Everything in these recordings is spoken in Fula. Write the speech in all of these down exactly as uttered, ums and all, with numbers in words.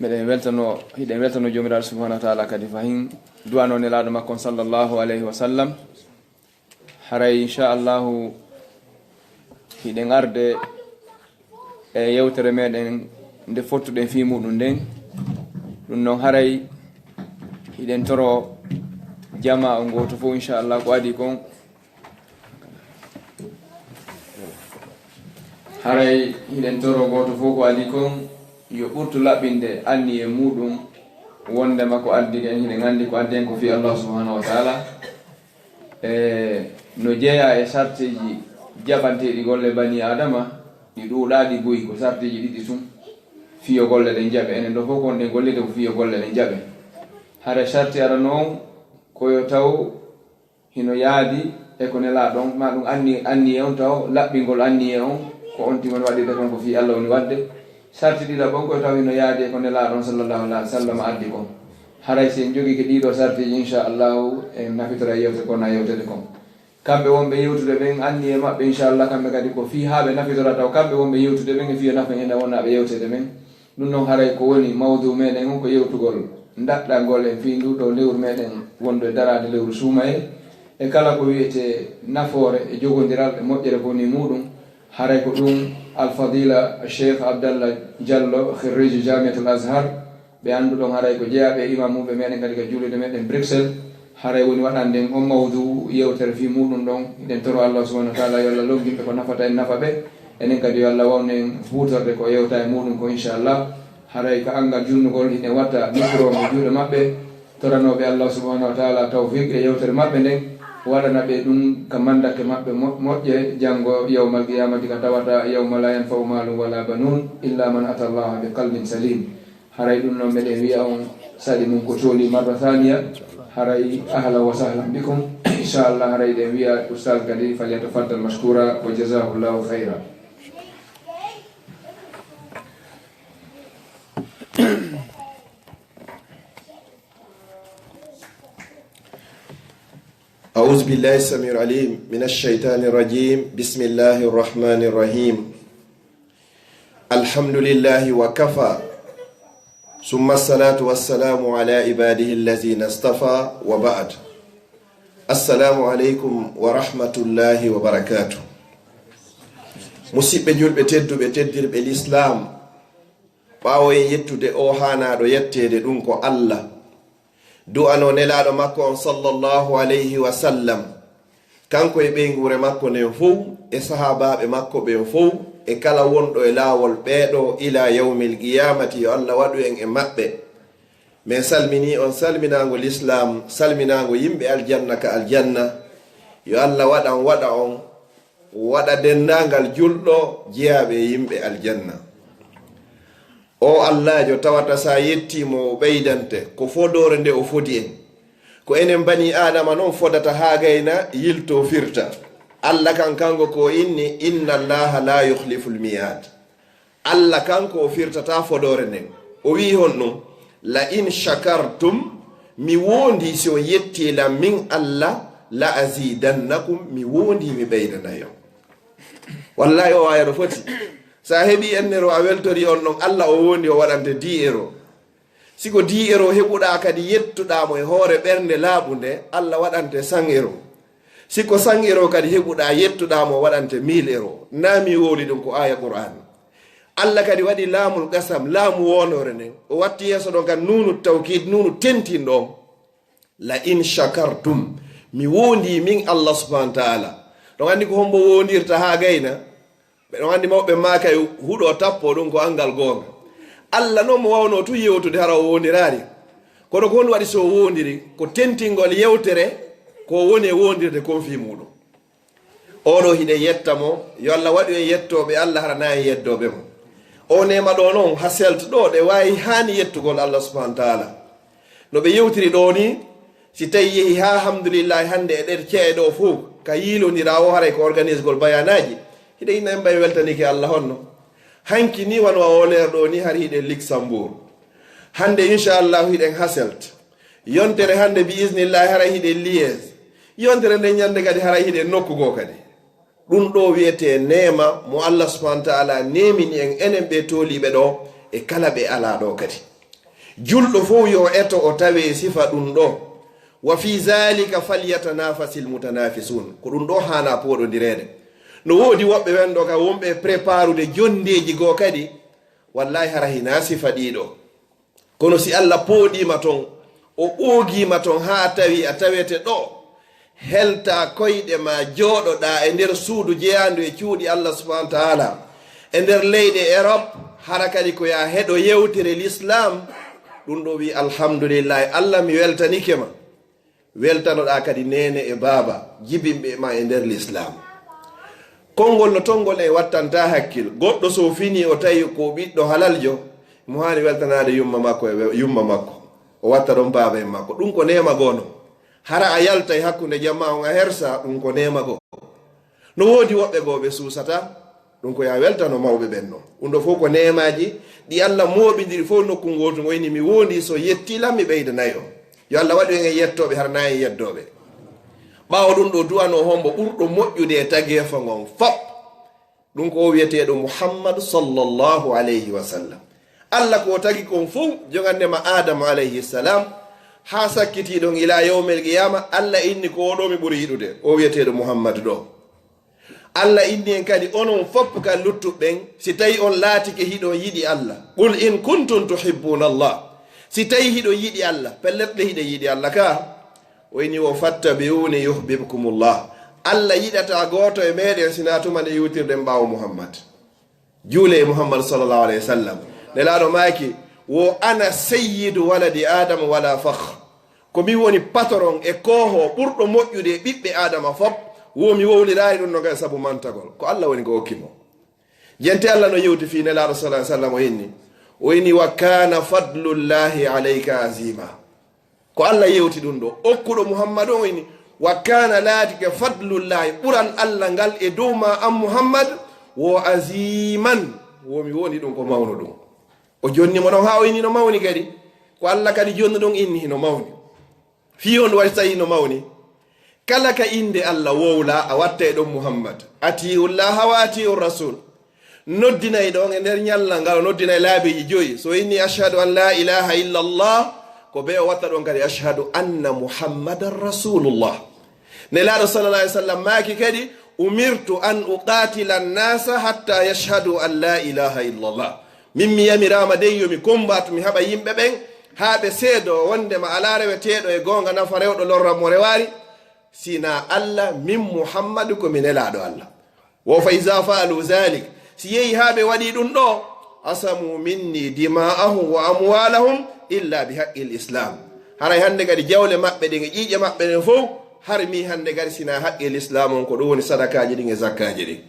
Eɗen weltano, hiɗen weltano Joomiraaɗo subhanahu wa taala kadi fahin du'ano Nelaaɗo makko on sallallahu alayhi wa sallam. Haray inchallahu hiɗen arde e yewtere meɗen nde fottuɗen fii muɗum nden. Ɗum non haray hiɗen toro jamaa on gooto fof inchallah ko adii kon. Haray hiɗen toro gooto fof ko adii kon yo ɓurtu laɓɓinde anniye muɗum wondema ko addi en, hiɗen anndi ko addi en ko fii Allah subhanahu wa taala. E no jeyaa e sarteeji jaɓanteeɗi golle bani Aadama, ɗi ɗuuɗaaɗi buy, ko sarteeji ɗiɗi tun, fii yo golle ɗen jaɓe. Enen ɗo fof ko wonɗen gollirde ko fii yo golle ɗen jaɓe. Hara sarti arano on ko yo taw hino yaadi e ko Nelaaɗo on, ma ɗum anni-, anniye on taw laɓɓingol anniye on, ko on tigi woni waɗirde kon ko fii Alla woni waɗde. Sarti ɗiɗaɓo on ko taw hino yaadi e ko Nelaaɗo on sallallahu alaihi wa sallam addi kon. Haray si en jogiike ɗii ɗoo sartiiji, inchallahu, en nafitora e yewtere kon, na yewtere kon. Kamɓe wonɓe yewtude ɓen, anniye maɓɓe, inchallah, kamɓe kadi ko fii haa ɓe nafitora taw kamɓe wonɓe yewtude ɓen e fii yo nafa en ena wonaaɓe yewteede ɓen. Ɗum noon haray ko woni mawdu meɗen on ko yewtugol daɗɗangol en fii ndu ɗoo lewru meɗen wondu e daraade lewru suumayee. E kala ko wiyetee nafoore e jogondiral e moƴƴere ko woni muɗum, haray ko ɗum Al Fadila Cheikh Abdallah Diallo, khirriju Jamiatul Azhar, ɓe annduɗon haray ko jeyaaɓe e imaamuuɓe meɗen kadi ka juulirde meɗen Bruxelles, haray woni waɗande en on mawdu yewtere fii muɗum ɗon. Hiɗen toro Allah subhanahu wa taala yo Allah lonngin ɓe ko nafata en nafa ɓe. Enen kadi yo Allah wawnu en huutorde ko yewta e muɗum ko inchallah. Haray ka anngal junnugol hiɗen watta micro mo juuɗe maɓɓe, toranooɓe Allah subhanahu wa taala tawfiq e yewtere maɓɓe nden, waɗana ɓe ɗum ka mandakke maɓɓe mo-, moƴƴe janngo yawmal qiyamati ka tawata yawma la yanfa'u malun wala banun illa man ata Allah bi qalbin salim. Haray ɗum noon meɗen wiya on saɗi mum ko tooli marra thaniya. Haray ahlan wa sahlan bikum. Inchallah haray ɗen wiya ustaz kadi falyatafaddal mashkura wa jazahullahu khayra. أعوذ بالله السميع العليم من الشيطان الرجيم. بسم الله الرحمن الرحيم. الحمد لله وكفى. ثم الصلاة والسلام على عباده الذين اصطفى وبعد. السلام عليكم ورحمة الله وبركاته. Musiɓɓe julɓe tedduɓe, teddirɓe Lislaam, ɓaawo en yettude o haanaaɗo yetteede ɗum ko Allah, du'ano Nelaaɗo makko on sallallahu alayhi wa sallam, kanko e ɓeynguure makko nden fow, e sahaabaaɓe makko ɓen fow, e kala wonɗo e laawol ɓeeɗo ilaa yawmil qiyaamati, yo Allah waɗu en e maɓɓe. Men salminii on salminaango Lislaam, salminaango yimɓe aljanna ka aljanna. Yo Allah waɗan waɗa on waɗa denndaangal julɗo jeyaaɓe e yimɓe aljanna. O Allaajo tawata sa yettii mo o ɓeydante ko fodoore nde o fodi en. Ko enen banii Aadama non fodata haa gayna yiltoo firta. Alla kan kanko ko inni, "Inna Allaaha laa yukhlifu l-miyaad." Alla kanko o firtata fodoore nden. O wi'i honɗum, "La in shakartum," mi woondii si on yettii lan min Alla, "la azidannakum," mi woondii mi ɓeydanay on. Wallahi o waaya no foti. Sa heɓii en euro a weltorii on ɗon, Alla o woondii o waɗante dix euro. Si ko dix euro heɓuɗaa kadi yettuɗaa mo e hoore ɓernde laaɓunde, Alla waɗante cent euro. Si ko cent euro kadi heɓuɗaa yettuɗaa mo o waɗante mille euro. Naa mi wowli ɗum ko aaya Qur'aan. Alla kadi waɗi laamul qasam, laamu woonoore nden. O watti yeeso ɗon kan nuunu tawkiid, nuunu tentinɗo on. "La in shakartum," mi woondii min Allah subhanahu wa ta'ala. Ɗon anndi ko hombo woondirta haa gayna? Ɓe ɗon anndi mawɓe maakay huɗo tappo ɗum ko anngal goonga. Allah non mo wawnoo tun yewtude hara o woondiraali. Kono ko honɗum waɗi so o woondiri? Ko tentingol yewtere ko woni e woondirde kon fii muɗum. Oɗo hiɗen yetta mo, yo Allah waɗu en yettooɓe Allah hara na en yeddooɓe mo. O neema ɗo non, ha selt ɗo ɗe waawi haani yettugol Allah subhanahu wa ta'ala. No ɓe yewtiri ɗo ni, si tawi yehi ha alhamdulillahi hannde e ɗer ceeɗe ɗo fof, ka yiilondira o haray ko organisgol bayanaaji, hiɗen inna en ɓay weltanike Allah honno. Hanki ni wano a oleer ɗo ni hari hiɗen Luxembourg. Hannde inchallahu hiɗen ha selt. Yontere hannde bi isnillahi haray hiɗen Liège. Yontere nden ñande kadi haray hiɗen nokku goo kadi. Ɗum ɗo wiyetee neema mo Allah subhanahu wa ta'ala neemini en enen ɓe tooliiɓe ɗo e kala ɓe alaa ɗo kadi. Julɗo fof yo eto o tawe sifa ɗum ɗo. Wa fi zalika falyatanafasil mutanafisun. Ko ɗum ɗo haana pooɗondireede. No woodi woɓɓe wonɓe ka wonɓe préparude jonndeeji goo kadi. Wallahi hara hina sifa ɗiɗo. Kono si Allah pooɗiima toon, o ɓoogiima toon haa tawi a tawete ɗo, heltaa koyɗe ma, jooɗoɗaa e nder suudu jeyaandu e cuuɗi Allah subhanahu wa taala, e nder leyɗe Europe, hara kadi ko yaa heɗo yewtere l'islam, ɗum ɗo wi alhamdulillahi, Allah mi weltanike ma. Weltanoɗaa kadi neene e baaba jibinɓe ma e nder l'islam. Konngol no tonngol en wattanta hakkil. Goɗɗo so fini o tawi ko ɓiɗɗo halaljo, mo haani weltanaade yumma makko e we-, yumma makko. O watta ɗon baaba en makko. Ɗum ko neema goo non. Hara a yaltay hakkunde jamaa on a hersa, ɗum ko neema goo. No woodi woɓɓe goo ɓe suusata, ɗum ko yaa weltano mawɓe ɓen non. Ɗum ɗo fof ko neemaaji ɗi Allah mooɓindiri fof nokku ngootu, o inni mi woondii so yettii lan mi ɓeydanay on. Yo Allah waɗu en e yettooɓe, hara na en yeddooɓe. Ɓaawo ɗum ɗo du'anoo hombo ɓurɗo moƴƴude e tageefo ngon fop. Ɗum ko o wiyeteeɗo Muhammad sallallahu alayhi wa sallam. Allah ko o tagi kon fof, jogannde ma Aadama alayhi salam, haa sakkitii ɗon ila yawmel qiyama, Allah inni ko o ɗo mi ɓuri yiɗude, o wiyeteeɗo Muhammad ɗo. Allah inni en kadi onon fop ka luttuɓe ɓen, si tawi on laatike hiɗon yiɗi Allah. Qul in kuntum tuhibbuna Allah. Si tawi hiɗon yiɗi Allah, pellet le hiɗen yiɗi Allah ka. O inni wo fattabi'uni yuhbibkumullah. Allah yiɗata gooto e meɗen sina tuma nde iwtirɗen ɓaawo Muhammad. Juule e Muhammad sallallahu alayhi wa sallam. Nelaaɗo maaki, wo ana sayyidu waladi Adama wala fakhr. Ko mi woni patron e kooho ɓurɗo moƴƴude e ɓiɓɓe Adama fop. Wo mi wowliraari ɗum no ngal sabu mantagol. Ko Allah woni ko okki mo. Jente Allah no yewti fii Nelaaɗo sallallahu alayhi wa sallam o inni. O inni wa kana fadlullahi alayka azima. Ko Allah yewti ɗum ɗo. Okkuɗo Muhammad on inni, wa kana laatike fadlullahi, ɓural Allah ngal e dow ma an Muhammad, wo aziman, wo mi woni ɗum ko mawno ɗum. O jonni mo ɗon haa o inni no mawni kadi. Ko Allah kadi jonni ɗon inni hino mawni. Fii on waɗi tawi hino mawni. Kala ka innde Allah wowla, a watta e ɗon Muhammad. Atiullaha wa atiu rasul. Noddinay ɗon e nder ñallal ngal, o noddinay laabiiji joyi. So inni ashhadu an la ilaha illa Allah, ko be o watta ɗon kadi ashhadu anna Muhammadan rasulullah. Nelaaɗo sallallahu alaihi wasallam maaki kadi, umirtu an uqatila annasa hatta yashhadu an la ilaha illa Allah. Min mi yamiraama dey yo mi kombatu mi haɓa yimɓe ɓen, haa ɓe seedo wondema alaa reweteeɗo e goonga nafa rewɗo lorra mo rewaari, sina Allah, min Muhammadu ko mi nelaaɗo Allah. Wo fa iza fa'alu zalik, si yehi haa ɓe waɗi ɗum ɗo, asamu minni dima'ahum wa amwalahum illa bi haqqil islam. Haray hannde kadi jawle maɓɓe ɗen e ƴiiƴe maɓɓe ɗen fof, har mi hannde kadi sina haqqil islam on, ko ɗum woni sadakaaji ɗin e zakkaaji ɗin.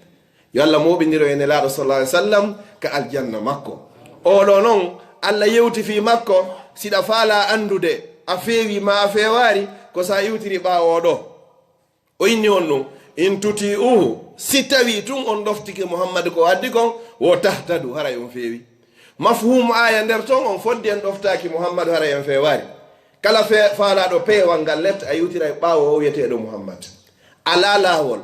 Yo Allah mooɓindiro e Nelaaɗo sallallahu alaihi wasallam ka aljanna makko. Oɗo non, Allah yewti fii makko, siɗa faala anndude, a feewi ma a feewaari, ko sa iwtiri ɓaawo ɗo. O inni on ɗum, in tuti'uhu, si tawi tun on ɗoftike Muhammad ko addi kon, wo tahtadu, haray on feewi. Mafhumu aya nder ton, on fodde en ɗoftaaki Muhammad, haray en feewaari. Kala fe-, faalaaɗo peewal ngal let, a iwtiray ɓaawo o wiyeteeɗo Muhammad. Alaa laawol,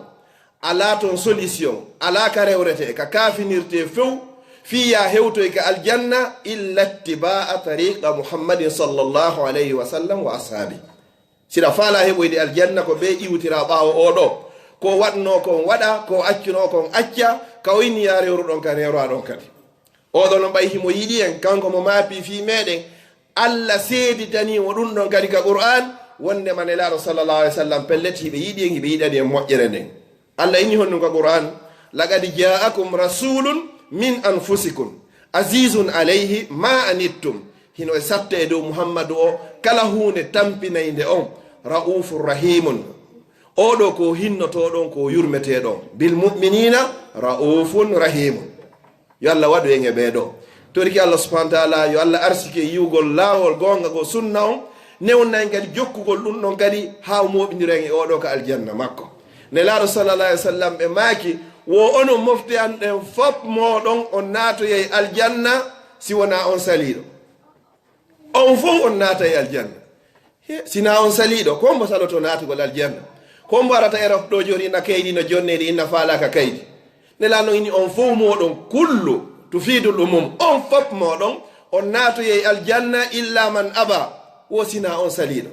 alaa ton solution, alaa ka rewrete, ka kaafinirte few, fii ya hewtoy ka aljanna, illa ittiba'a tariqa Muhammadin sallallahu alayhi wa sallam wa ashaabi. Siɗa faala heɓoyde aljanna ko ɓe iwtira ɓaawo oɗo. Ko waɗno kon waɗa, ko accuno kon acca, ka o inni ya rewruɗon ka rewraɗon kadi. Oɗo no ɓay himo yiɗi en, kanko mo maapi fii meɗen, Allah seeditanii mo ɗum ɗon kadi ka Qur'an, wondema Nelaaɗo sallallahu alaihi wasallam pellet hiɓe yiɗi en, hiɓe yiɗani en moƴƴere nden. Allah inni honɗum ka Qur'an, laqad ja'akum rasulun min anfusikum azizun alayhi ma anittum. Hino e satte e dow Muhammadu o kala huunde tampinaynde on. Ra'ufur rahimun. Oɗo ko hinnotoɗon, ko yurmeteɗon. Bil mu'minina ra'ufun rahimun. Yo Allah waɗu en e ɓee ɗoo. Toriki Allah subhanahu wa ta'ala, yo Allah arsike yiwgol laawol goonga go sunna on, newna en kadi jokkugol ɗum ɗon kadi haa o mooɓindira en e oɗo ka aljanna makko. Nelaaɗo sallallahu alaihi wasallam ɓe maaki, wo onon mofte an ɗen fop mooɗon on naatoyay aljanna si wonaa on saliiɗo. On fof on naatay aljanna. He, sina on saliiɗo, ko mbo saloto naatugol aljanna? Ko mbo arata Erop ɗo jooni ina kaydi no jonneede ina faalaaka kaydi? Nelaaɗo ini on fof mooɗon kullu tufidul umum, on fop mooɗon On naatoyay aljanna illa man aba, wo sinaa on saliiɗo.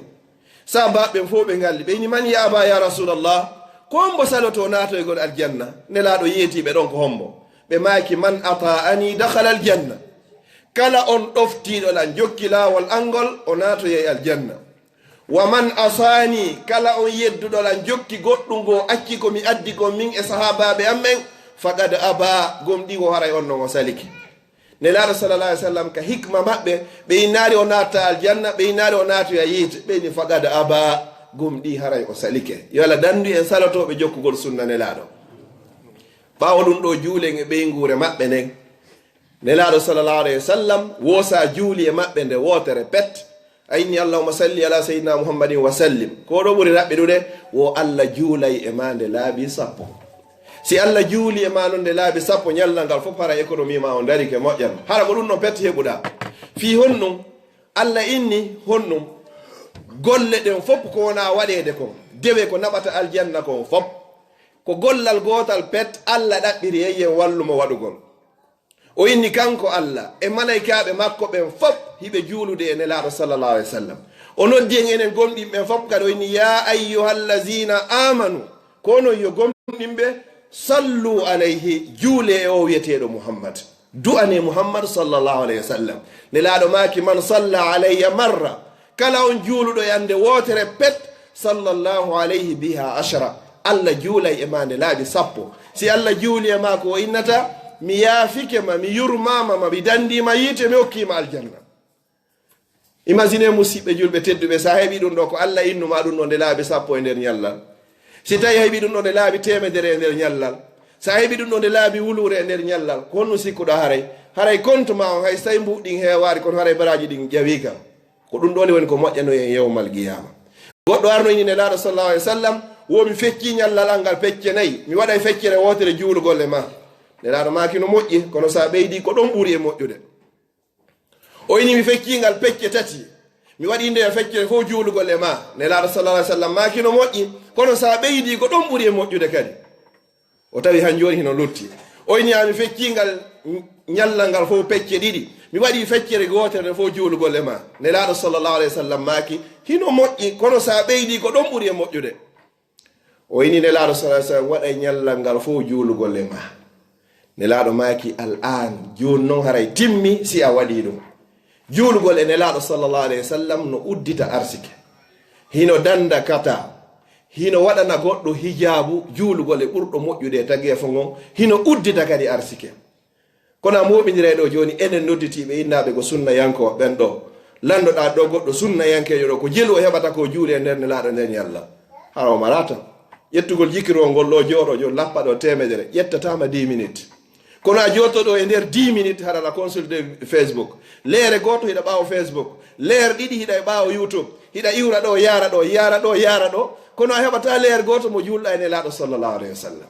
Sahaabaaɓe ɓen fow ɓe ngalli, ɓe inni, "Man ya aba ya Rasulallah? Ko hombo saloto naatoygol aljanna?" Nelaaɗo yeetii ɓe ɗon ko hombo? Ɓe maaki, "Man ata'ani dakhala aljanna." Kala on ɗoftiiɗo lan, jokki laawol an ngol, o naatoyay aljanna. "Wa man asani, kala on yedduɗo lan, jokki goɗɗum goo, acci ko mi addi kon min e sahaabaaɓe an ɓen, faqad aba, gomɗii wo haray on non o salike." Nelaaɗo sallallahu alaihi wasallam ka hikma maɓɓe, ɓe innaali o naata aljanna, ɓe innaali o naatoya yiite, ɓe inni, "Faqad aba, gomɗii haray o salike." Yo Allah dandu en salotooɓe jokkugol sunna Nelaaɗo. Ɓaawo ɗum ɗoo, juulen e ɓeynguure maɓɓe nden. Nelaaɗo sallallahu alaihi wasallam woosa juuli e maɓɓe nde wootere pet. A inni, "Allahumma salli ala sayyidina Muhammadin wa sallim." Ko ɗo ɓuri raɓɓiɗude, wo Allah juulay e maa nde laabi sappo. Si Allah juuli e maa non nde laabi sappo, ñallal ngal fof hara économie ma o darike moƴƴan. Hara ko ɗum ɗon pet heɓuɗaa. Fii honɗum? Allah inni honɗum? Golle ɗen fof ko wona waɗeede kon, dewe ko naɓata aljanna kon fof, ko gollal gootal pet Allah ɗaɓɓiri en yen wallu mo waɗugol. O inni kanko Allah e malaykaaɓe makko ɓen fof hiɓe juulude e Nelaaɗo sallallahu alaihi wasallam. O noddi en enen gomɗinɓe ɓen fof kadi, o inni, "Ya ayyuhallazina amanu." Ko onon yo gomɗinɓe, "sallu alayhi, juule e o wi'eteeɗo Muhammad. Du'ane Muhammad sallallahu alaihi wasallam." Nelaaɗo maaki, "Man salla alayya marra." Kala on juuluɗo e an nde wootere pet, sallallahu alayhi biha ashara. Allah juulay e maa nde laabi sappo. Si Allah juuli e maa, ko o innata, "Mi yaafike ma, mi yurmaama ma, mi dandiima yiite, mi okkiima aljanna." Imaginez, musiɓɓe julɓe tedduɓe, sa heɓi ɗum ɗo, ko Allah innuma ɗum ɗo nde laabi sappo e nder ñallal. Si tawi a heɓi ɗum ɗo nde laabi teemedere e nder ñallal, sa heɓi ɗum ɗo nde laabi wuluure e nder ñallal, ko honno sikkuɗa haray? Haray kontu ma on, hay so tawi mbuuɗi ɗin heewaari, kono haray baraaji ɗin ƴawiika. Ko ɗum ɗo ni woni ko moƴƴano en yawmal qiyaama. Goɗɗo arno inni Nelaaɗo sallallahu alaihi wasallam, wo mi feccii ñallal an ngal pecce nayi, mi waɗay feccere wootere juulugol e ma. Nelaaɗo maaki no moƴƴi, kono sa ɓeydi ko ɗon ɓuri e moƴƴude. O inni mi feccii ngal pecce tati, mi waɗi nde e feccere fof juulugol e ma. Nelaaɗo sallallahu alaihi wasallam maaki no moƴƴi, kono sa ɓeydi ko ɗon ɓuri e moƴƴude kadi. O tawi han jooni hino lutti. O inni, "A mi feccii ngal ñallal ngal fof pecce ɗiɗi. Mi waɗi feccere wootere nde fof juulugol e ma." Nelaaɗo sallallahu alaihi wasallam maaki, "Hino moƴƴi, kono sa ɓeydi ko ɗon ɓuri e moƴƴude." O inni Nelaaɗo sallallahu alaihi wasallam, "Waɗay ñallal ngal fof juulugol e ma." Nelaaɗo maaki, "Al aan, jooni non haray timmi si a waɗii ɗum." Juulugol e Nelaaɗo sallallahu alaihi wasallam no uddita arsike. Hino danda kata. Hino waɗana goɗɗo hijaabu, juulugol e ɓurɗo moƴƴude e tageefo ngon. Hino uddita kadi arsike. Kono a mooɓindiray ɗo jooni, enen nodditiiɓe innaaɓe ko sunnayankooɓe ɓen ɗo. Landoɗaa ɗo goɗɗo sunnayankeejo ɗo, ko jelu o heɓata ko juuli e nder Nelaaɗo nden ñalla. Hara o maraata. Ƴettugol jikiroo ngol ɗo jooɗo, jooni lappa ɗo teemedere, ƴettataama dix minutes. Kono a jooto ɗo e nder dix minutes, haɗa la consulter Facebook. Leere gooto hiɗa ɓaawo Facebook. Leer ɗiɗi hiɗa e ɓaawo YouTube. Hiɗa iwra ɗo, yaara ɗo, yaara ɗo, yaara ɗo. Kono a heɓata leer gooto mo juulɗa e Nelaaɗo sallallahu alaihi wasallam.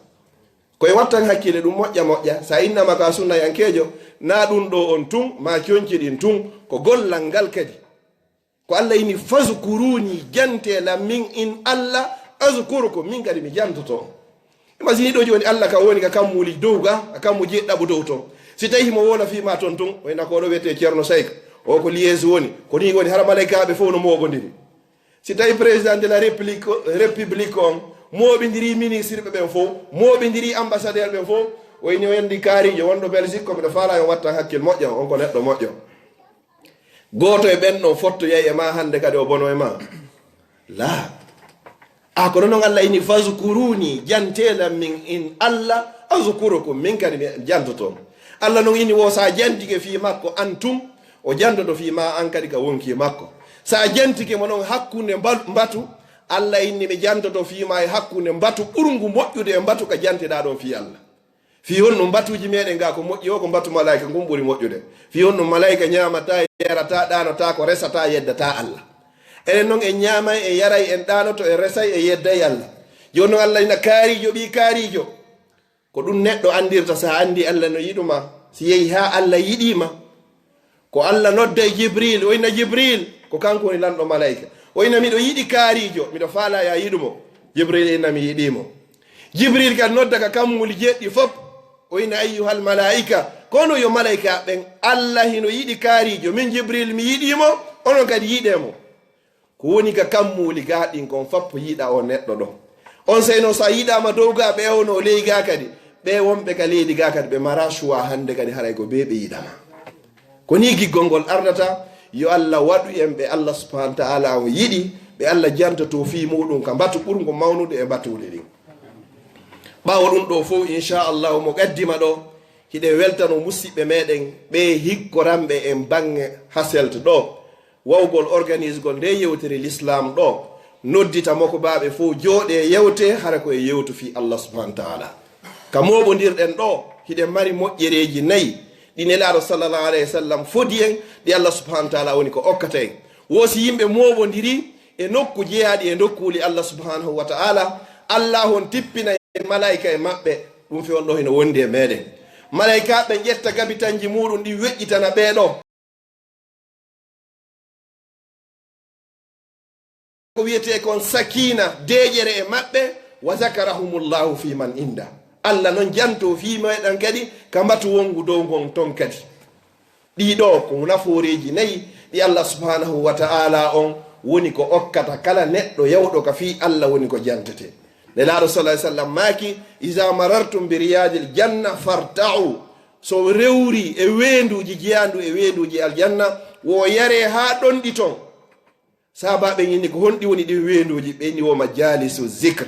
Koye wattan hakkille ɗum moƴƴa moƴƴa. Sa innama ka sunnayankeejo, na ɗum ɗo on tun, ma conci ɗin tun, ko gollal ngal kadi. Ko Allah ini, "Fazkuruni, jante lan min, in Allah, azkurukum, min kadi mi jantoto." Imagine ɗo jooni Allah ka woni ka kammuuli dow ga, ka kammu jeɗɗaɓu dow ton. Si tawi himo wona fii ma ton tun, o ina ko ɗo wiyetee Ceerno Sayka, o ko Liège woni, ko ni woni, hara malaykaaɓe fof no mooɓondiri. Si tawi président de la république, république on mooɓindiri ministre ɓe ɓen fof, mooɓindiri ambassadeur ɓen fof, o ini o yandi kaarijo wonɗo Belgique, ko miɗo faala yo wattan hakkil moƴƴo, on ko neɗɗo moƴƴo. Gooto e ɓen ɗon fottoyay e ma hannde kadi o bono e ma? Laa. A kono noon Allah ini, "Fazkuruni, janteelan min, in Allah, azkurukum, min kadi mi jantoto." Allah noon ini wo sa jantike fii makko an tun, o jantoto fii ma an kadi ka wonki makko. Sa jantike mo noon hakkunde mbal-, mbatu, Allah inni mi jantoto fii ma e hakkunde mbatu ɓurngu moƴƴude e mbatu ka janteɗaa ɗon fii Allah. Fii honno mbatuuji meɗen ga ko moƴƴi o, ko mbatu malaayika ngun ɓuri moƴƴude? Fii honno malaayika ñaamataa, yarataa, ɗaanotaa, ko resataa, yeddataa Allah? Enen non en ñaamay, en yaray, en ɗaanoto, en resay, en yedday Allah. Jooni non Allah ina kaariijo, ɓii kaariijo. Ko ɗum neɗɗo anndirta, so a anndi Allah no yiɗuma, si yehi haa Allah yiɗii ma. Ko Allah nodday Jibril, o inna Jibril, ko kanko woni lanɗo malaayika. O inna, "Miɗo yiɗi kaariijo, miɗo faalaa ya yiɗu mo." Jibril inna, "Mi yiɗii mo." Jibril kadi nodda ka kammuuli jeɗɗi fof, o inna, "Ayyuhal malaa'ika, Kono yo malaykaaɓe ɓen, Alla hino yiɗi kaariijo, min Jibril mi yiɗii mo, onon kadi yiɗee mo. Ko woni ka kammuuli gaa ɗin kon fappo yiɗa o neɗɗo ɗo. On sey non so a yiɗaama dow gaa, ɓe e wono ley gaa kadi, ɓe wonɓe ka leydi gaa kadi, ɓe maraa choix hannde kadi, haray ko bee ɓe yiɗamaa. Ko nii giggol ngol ardata. Yo Alla waɗu en ɓe Alla subhanahu wa ta'ala on yiɗi, ɓe Alla jantotoo fii muuɗum ka mbatu ɓurngu mawnude e mbatuuɗe ɗin. Ɓaawo ɗum ɗoo fow, inchallahu, mo qaddima ɗoo, hiɗen weltano musiɓɓe meɗen ɓe hikkoranɓe en baŋŋe Haselt ɗoo, wawgol organisegol nde yewtere l'islam ɗoo, noddita mokobaaɓe fow jooɗee yewtee, hara ko e yewtu fii Alla subhanahu wa ta'ala. Ka mooɓondirɗen ɗoo, hiɗen mari moƴƴereeji nayi ɗi Nelaaɗo sallallahu alayhi wa sallam fodi en, ɗi Alla subhanahu wa ta'ala woni ko okkata en. Wo si yimɓe mooɓondirii e nokku jeyaaɗi e nokkuuli Alla subhanahu wa ta'ala, Alla on tippina e malaa'ika e maɓɓe, ɗum fewndo hino wondi e meɗen. Malaa'ikaaɓe ƴetta gabitanji muuɗum ɗin weƴƴitana ɓee ɗoo. Ko wiyetee kon sakiina, deeƴere e maɓɓe, wa zakarahumullahu fi man inda. Alla non janto fii meɗen kadi, ka mbatu wongu dow ngon ton kadi. Ɗii ɗoo ko nafooreeji nayi ɗi Alla subhanahu wa ta'ala on woni ko okkata kala neɗɗo yawɗo ka fii Alla woni ko jantetee. Nelaaɗo sallallahu alayhi wa sallam maaki, "Iza marartum bi riyadil janna farta'u." So rewri e weenduuji, jiyaandu e weenduuji aljanna, wo yaree haa ɗon ɗi ton. Sahaabaaɓe inni, "Ko honɗi woni ɗin weenduuji?" Ɓe inni, "Wo majalisu zikr,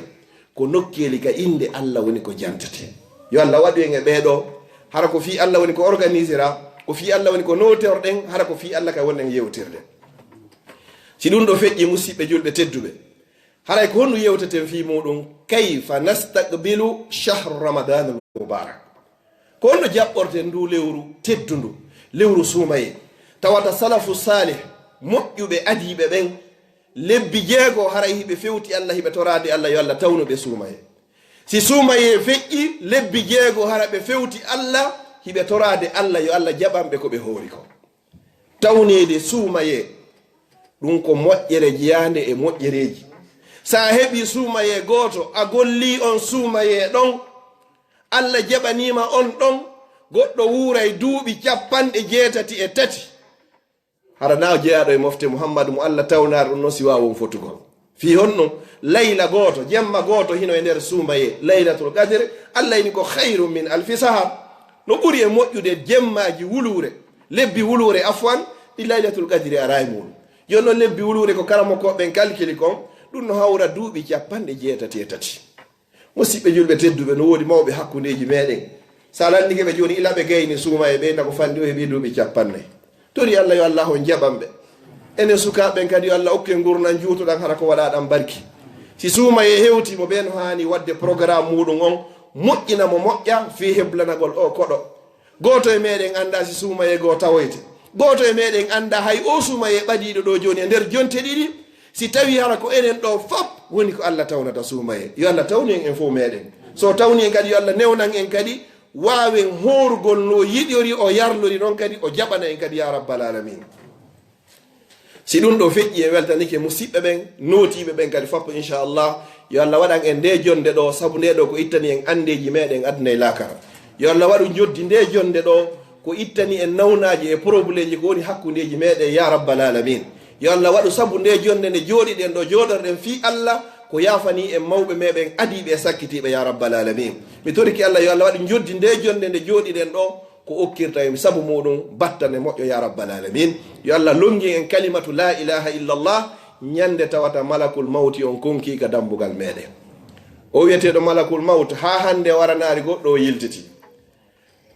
ko nokkeeli ka innde Alla woni ko jantete." Yo Alla waɗu en e ɓee ɗoo, hara ko fii Alla woni ko organisera, ko fii Alla woni ko nootorɗen, hara ko fii Alla ka wonɗen yewtirde. Si ɗum ɗoo feƴƴi, musiɓɓe julɓe tedduɓe, haray ko honɗum yewteten fii muuɗum? Kayfa nastaqbilu shahru Ramadan al mubarak? Ko honno jaɓɓorten nduu lewru teddundu, lewru suumayee? Tawata salafu saalih, moƴƴuɓe adiiɓe ɓen, lebbi jeego haray hiɓe fewti Alla, hiɓe toraade Alla yo Alla tawnu ɓe suumayee. Si suumayee feƴƴi, lebbi jeego hara ɓe fewti Alla, hiɓe toraade Alla yo Alla jaɓan ɓe ko ɓe hoori ko. Tawneede suumayee, ɗum ko moƴƴere jeyaande e moƴƴereeji. So a heɓii suumayee gooto, a gollii on suumayee ɗon, Alla jaɓanii ma on ɗon, goɗɗo wuuray duuɓi capanɗe jeetati e tati. Hara na o jeyaaɗo e mofte Muhammadu mo Alla tawnaari ɗum non si waawi on fotugol. Fii honno? Layla gooto, jemma gooto hino e nder suumayee, Laylatul Qadr, Alla ini ko khayrun min alfi sahar. No ɓuri e moƴƴude jemmaaji wuluure, lebbi wuluure, afwan, ɗi Laylatul Qadri araa e muuɗum. Jooni non lebbi wuluure ko karamokooɓe ɓen kalkili kon, ɗum no hawra duuɓi capanɗe jeetati e tati. Musiɓɓe julɓe tedduɓe, no woodi mawɓe hakkundeeji meɗen. So a lanndike ɓe jooni, ila ɓe gayni suumayee ɓe, na ko fanɗi o heɓi duuɓi capanɗe. Tori Alla yo Alla on jaɓan ɓe. Enen sukaaɓe ɓen kadi yo Alla okku en ngurndan juutuɗan hara ko waɗaaɗan barki. Si suumayee hewti mo ɓe no haani waɗde programme muuɗum on, moƴƴina mo moƴƴa fii heblanagol oo koɗo. Gooto e meɗen anndaa si suumayee goo tawoyte. Gooto e meɗen anndaa hay oo suumayee ɓadiiɗo ɗoo jooni e nder jonte ɗiɗi, si tawii hara ko enen ɗoo fop woni ko Alla tawnata suumayee. Yo Alla tawnu en en fof meɗen. So tawni en kadi, yo Alla newnan en kadi waawen hoorugol no yiɗori, o yarlori non kadi, o jaɓana en kadi, ya rabbal alamin. Si ɗum ɗoo feƴƴi, en weltanike musiɓɓe ɓen, nootiiɓe ɓen kadi foppo, inchallah. Yo Alla waɗan en ndee jonnde ɗoo, sabu ndee ɗoo ko ittani en anndeeji meɗen aduna e laakara. Yo Alla waɗu njoddi ndee jonnde ɗoo ko ittani en nawnaaji e probleemji ko woni hakkundeeji meɗen, ya rabbal alamin. Yo Alla waɗu sabu ndee jonnde nde jooɗiɗen ɗoo, jooɗorɗen fii Alla, ko yaafanii en mawɓe meɗen adiiɓe e sakkitiiɓe, ya rabbal alamin. Mi torike Alla, yo Alla waɗu njoddi ndee jonnde nde jooɗiɗen ɗoo, ko okkirta en sabu muuɗum battane moƴƴo, ya rabbal alamin. Yo Alla lonngi en kalimatu la ilaha illallah, ñande tawata malakul mawti on konkii ka dambugal meɗen. O wiyeteeɗo malakul mawt, haa hannde o aranaari goɗɗo, o yiltitii.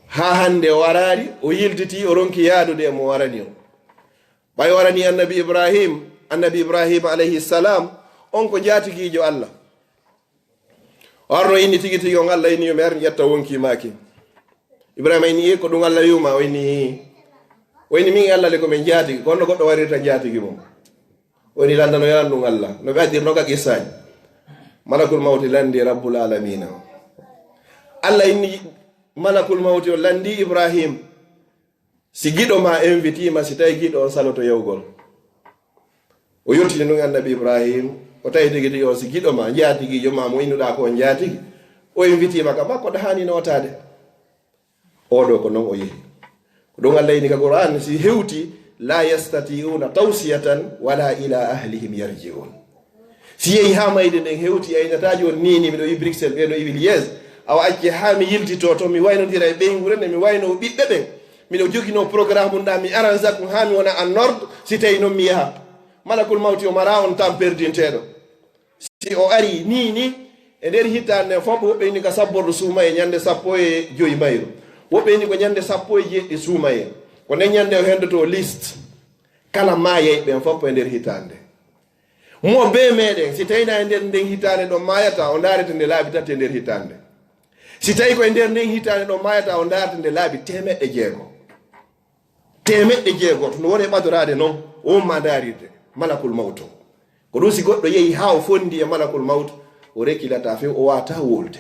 Haa hannde o araari, o yiltitii, o ronki yaadude e mo warani o. Ɓay o arani annabi Ibrahim, annabi Ibrahim alayhi salam, on ko jaatigiijo Alla. O arno inni tigi tigi on, Alla inni yo mi ar mi ƴetta wonkii maa kin. Ibrahima inni, "Ee, ko ɗum Alla wi'u maa?" O inni, "Ii." O inni, "Min e Alla le ko min jaatigi, ko honno goɗɗo warirta jaatigi mum?" O inni, "Lanndano yaran ɗum Alla." No ɓe addirno ka qissaaji. Malakul mawti lanndi Rabbul Aalamiina. Alla inni malakul mawti on lanndi Ibrahim. Si giɗo maa invitiima, si tawi giɗo on saloto yawgol. O yottini ɗum annabi Ibrahim, o tawi tigi tigi on si giɗo maa, njaatigiijo maa mo innuɗaa ko on njaatigi, o invitiima ka makko, ɗa haani nootaade. Oɗo ko non o yehi. Ko ɗum Allah ini ka Qur'an, si hewti, "La yastati'una tawsiyatan wala ila ahlihim yarji'un." Si yehi ha mayde nden hewti, aynata jooni ni, ni miɗo yi Bruxelles, ɓeɗo iwi Liège. Awa acce ha mi yiltito to, mi waynodira e ɓeynguure nde, mi wayno ɓiɓɓe ɓen. Miɗo jogino programme ɗum ɗa, mi aranza ɗum ha mi wona en ordre, si tawi non mi yaha. Malakul mawti o mara on tan perdinteɗo. Si o ari ni, ni, e nder hitaande nden fof, woɓɓe inni ka sabbordu suumaye ñande sappo e joy mayru. Woɓɓe inni ko ñande sappo e jeeɗiɗi suumaye. Ko nden ñande o hendoto liste. Kala maayay ɓen fof e nder hitaande. Mo be meɗen, si tawina e nder nden hitaande ɗo maayata, o ndaarete nde laabi tati e nder hitaande. Si tawi ko e nder nden hitaande ɗo maayata, o ndaarete nde laabi teemeɗɗe jeego. Teemeɗɗe jeego, to no woni e ɓadoraade non, o umma ndaarirde, malakul mawto. Ko ɗum si goɗɗo yehi haa o fondi e malakul mawto, o rekilata few, o waata wolde.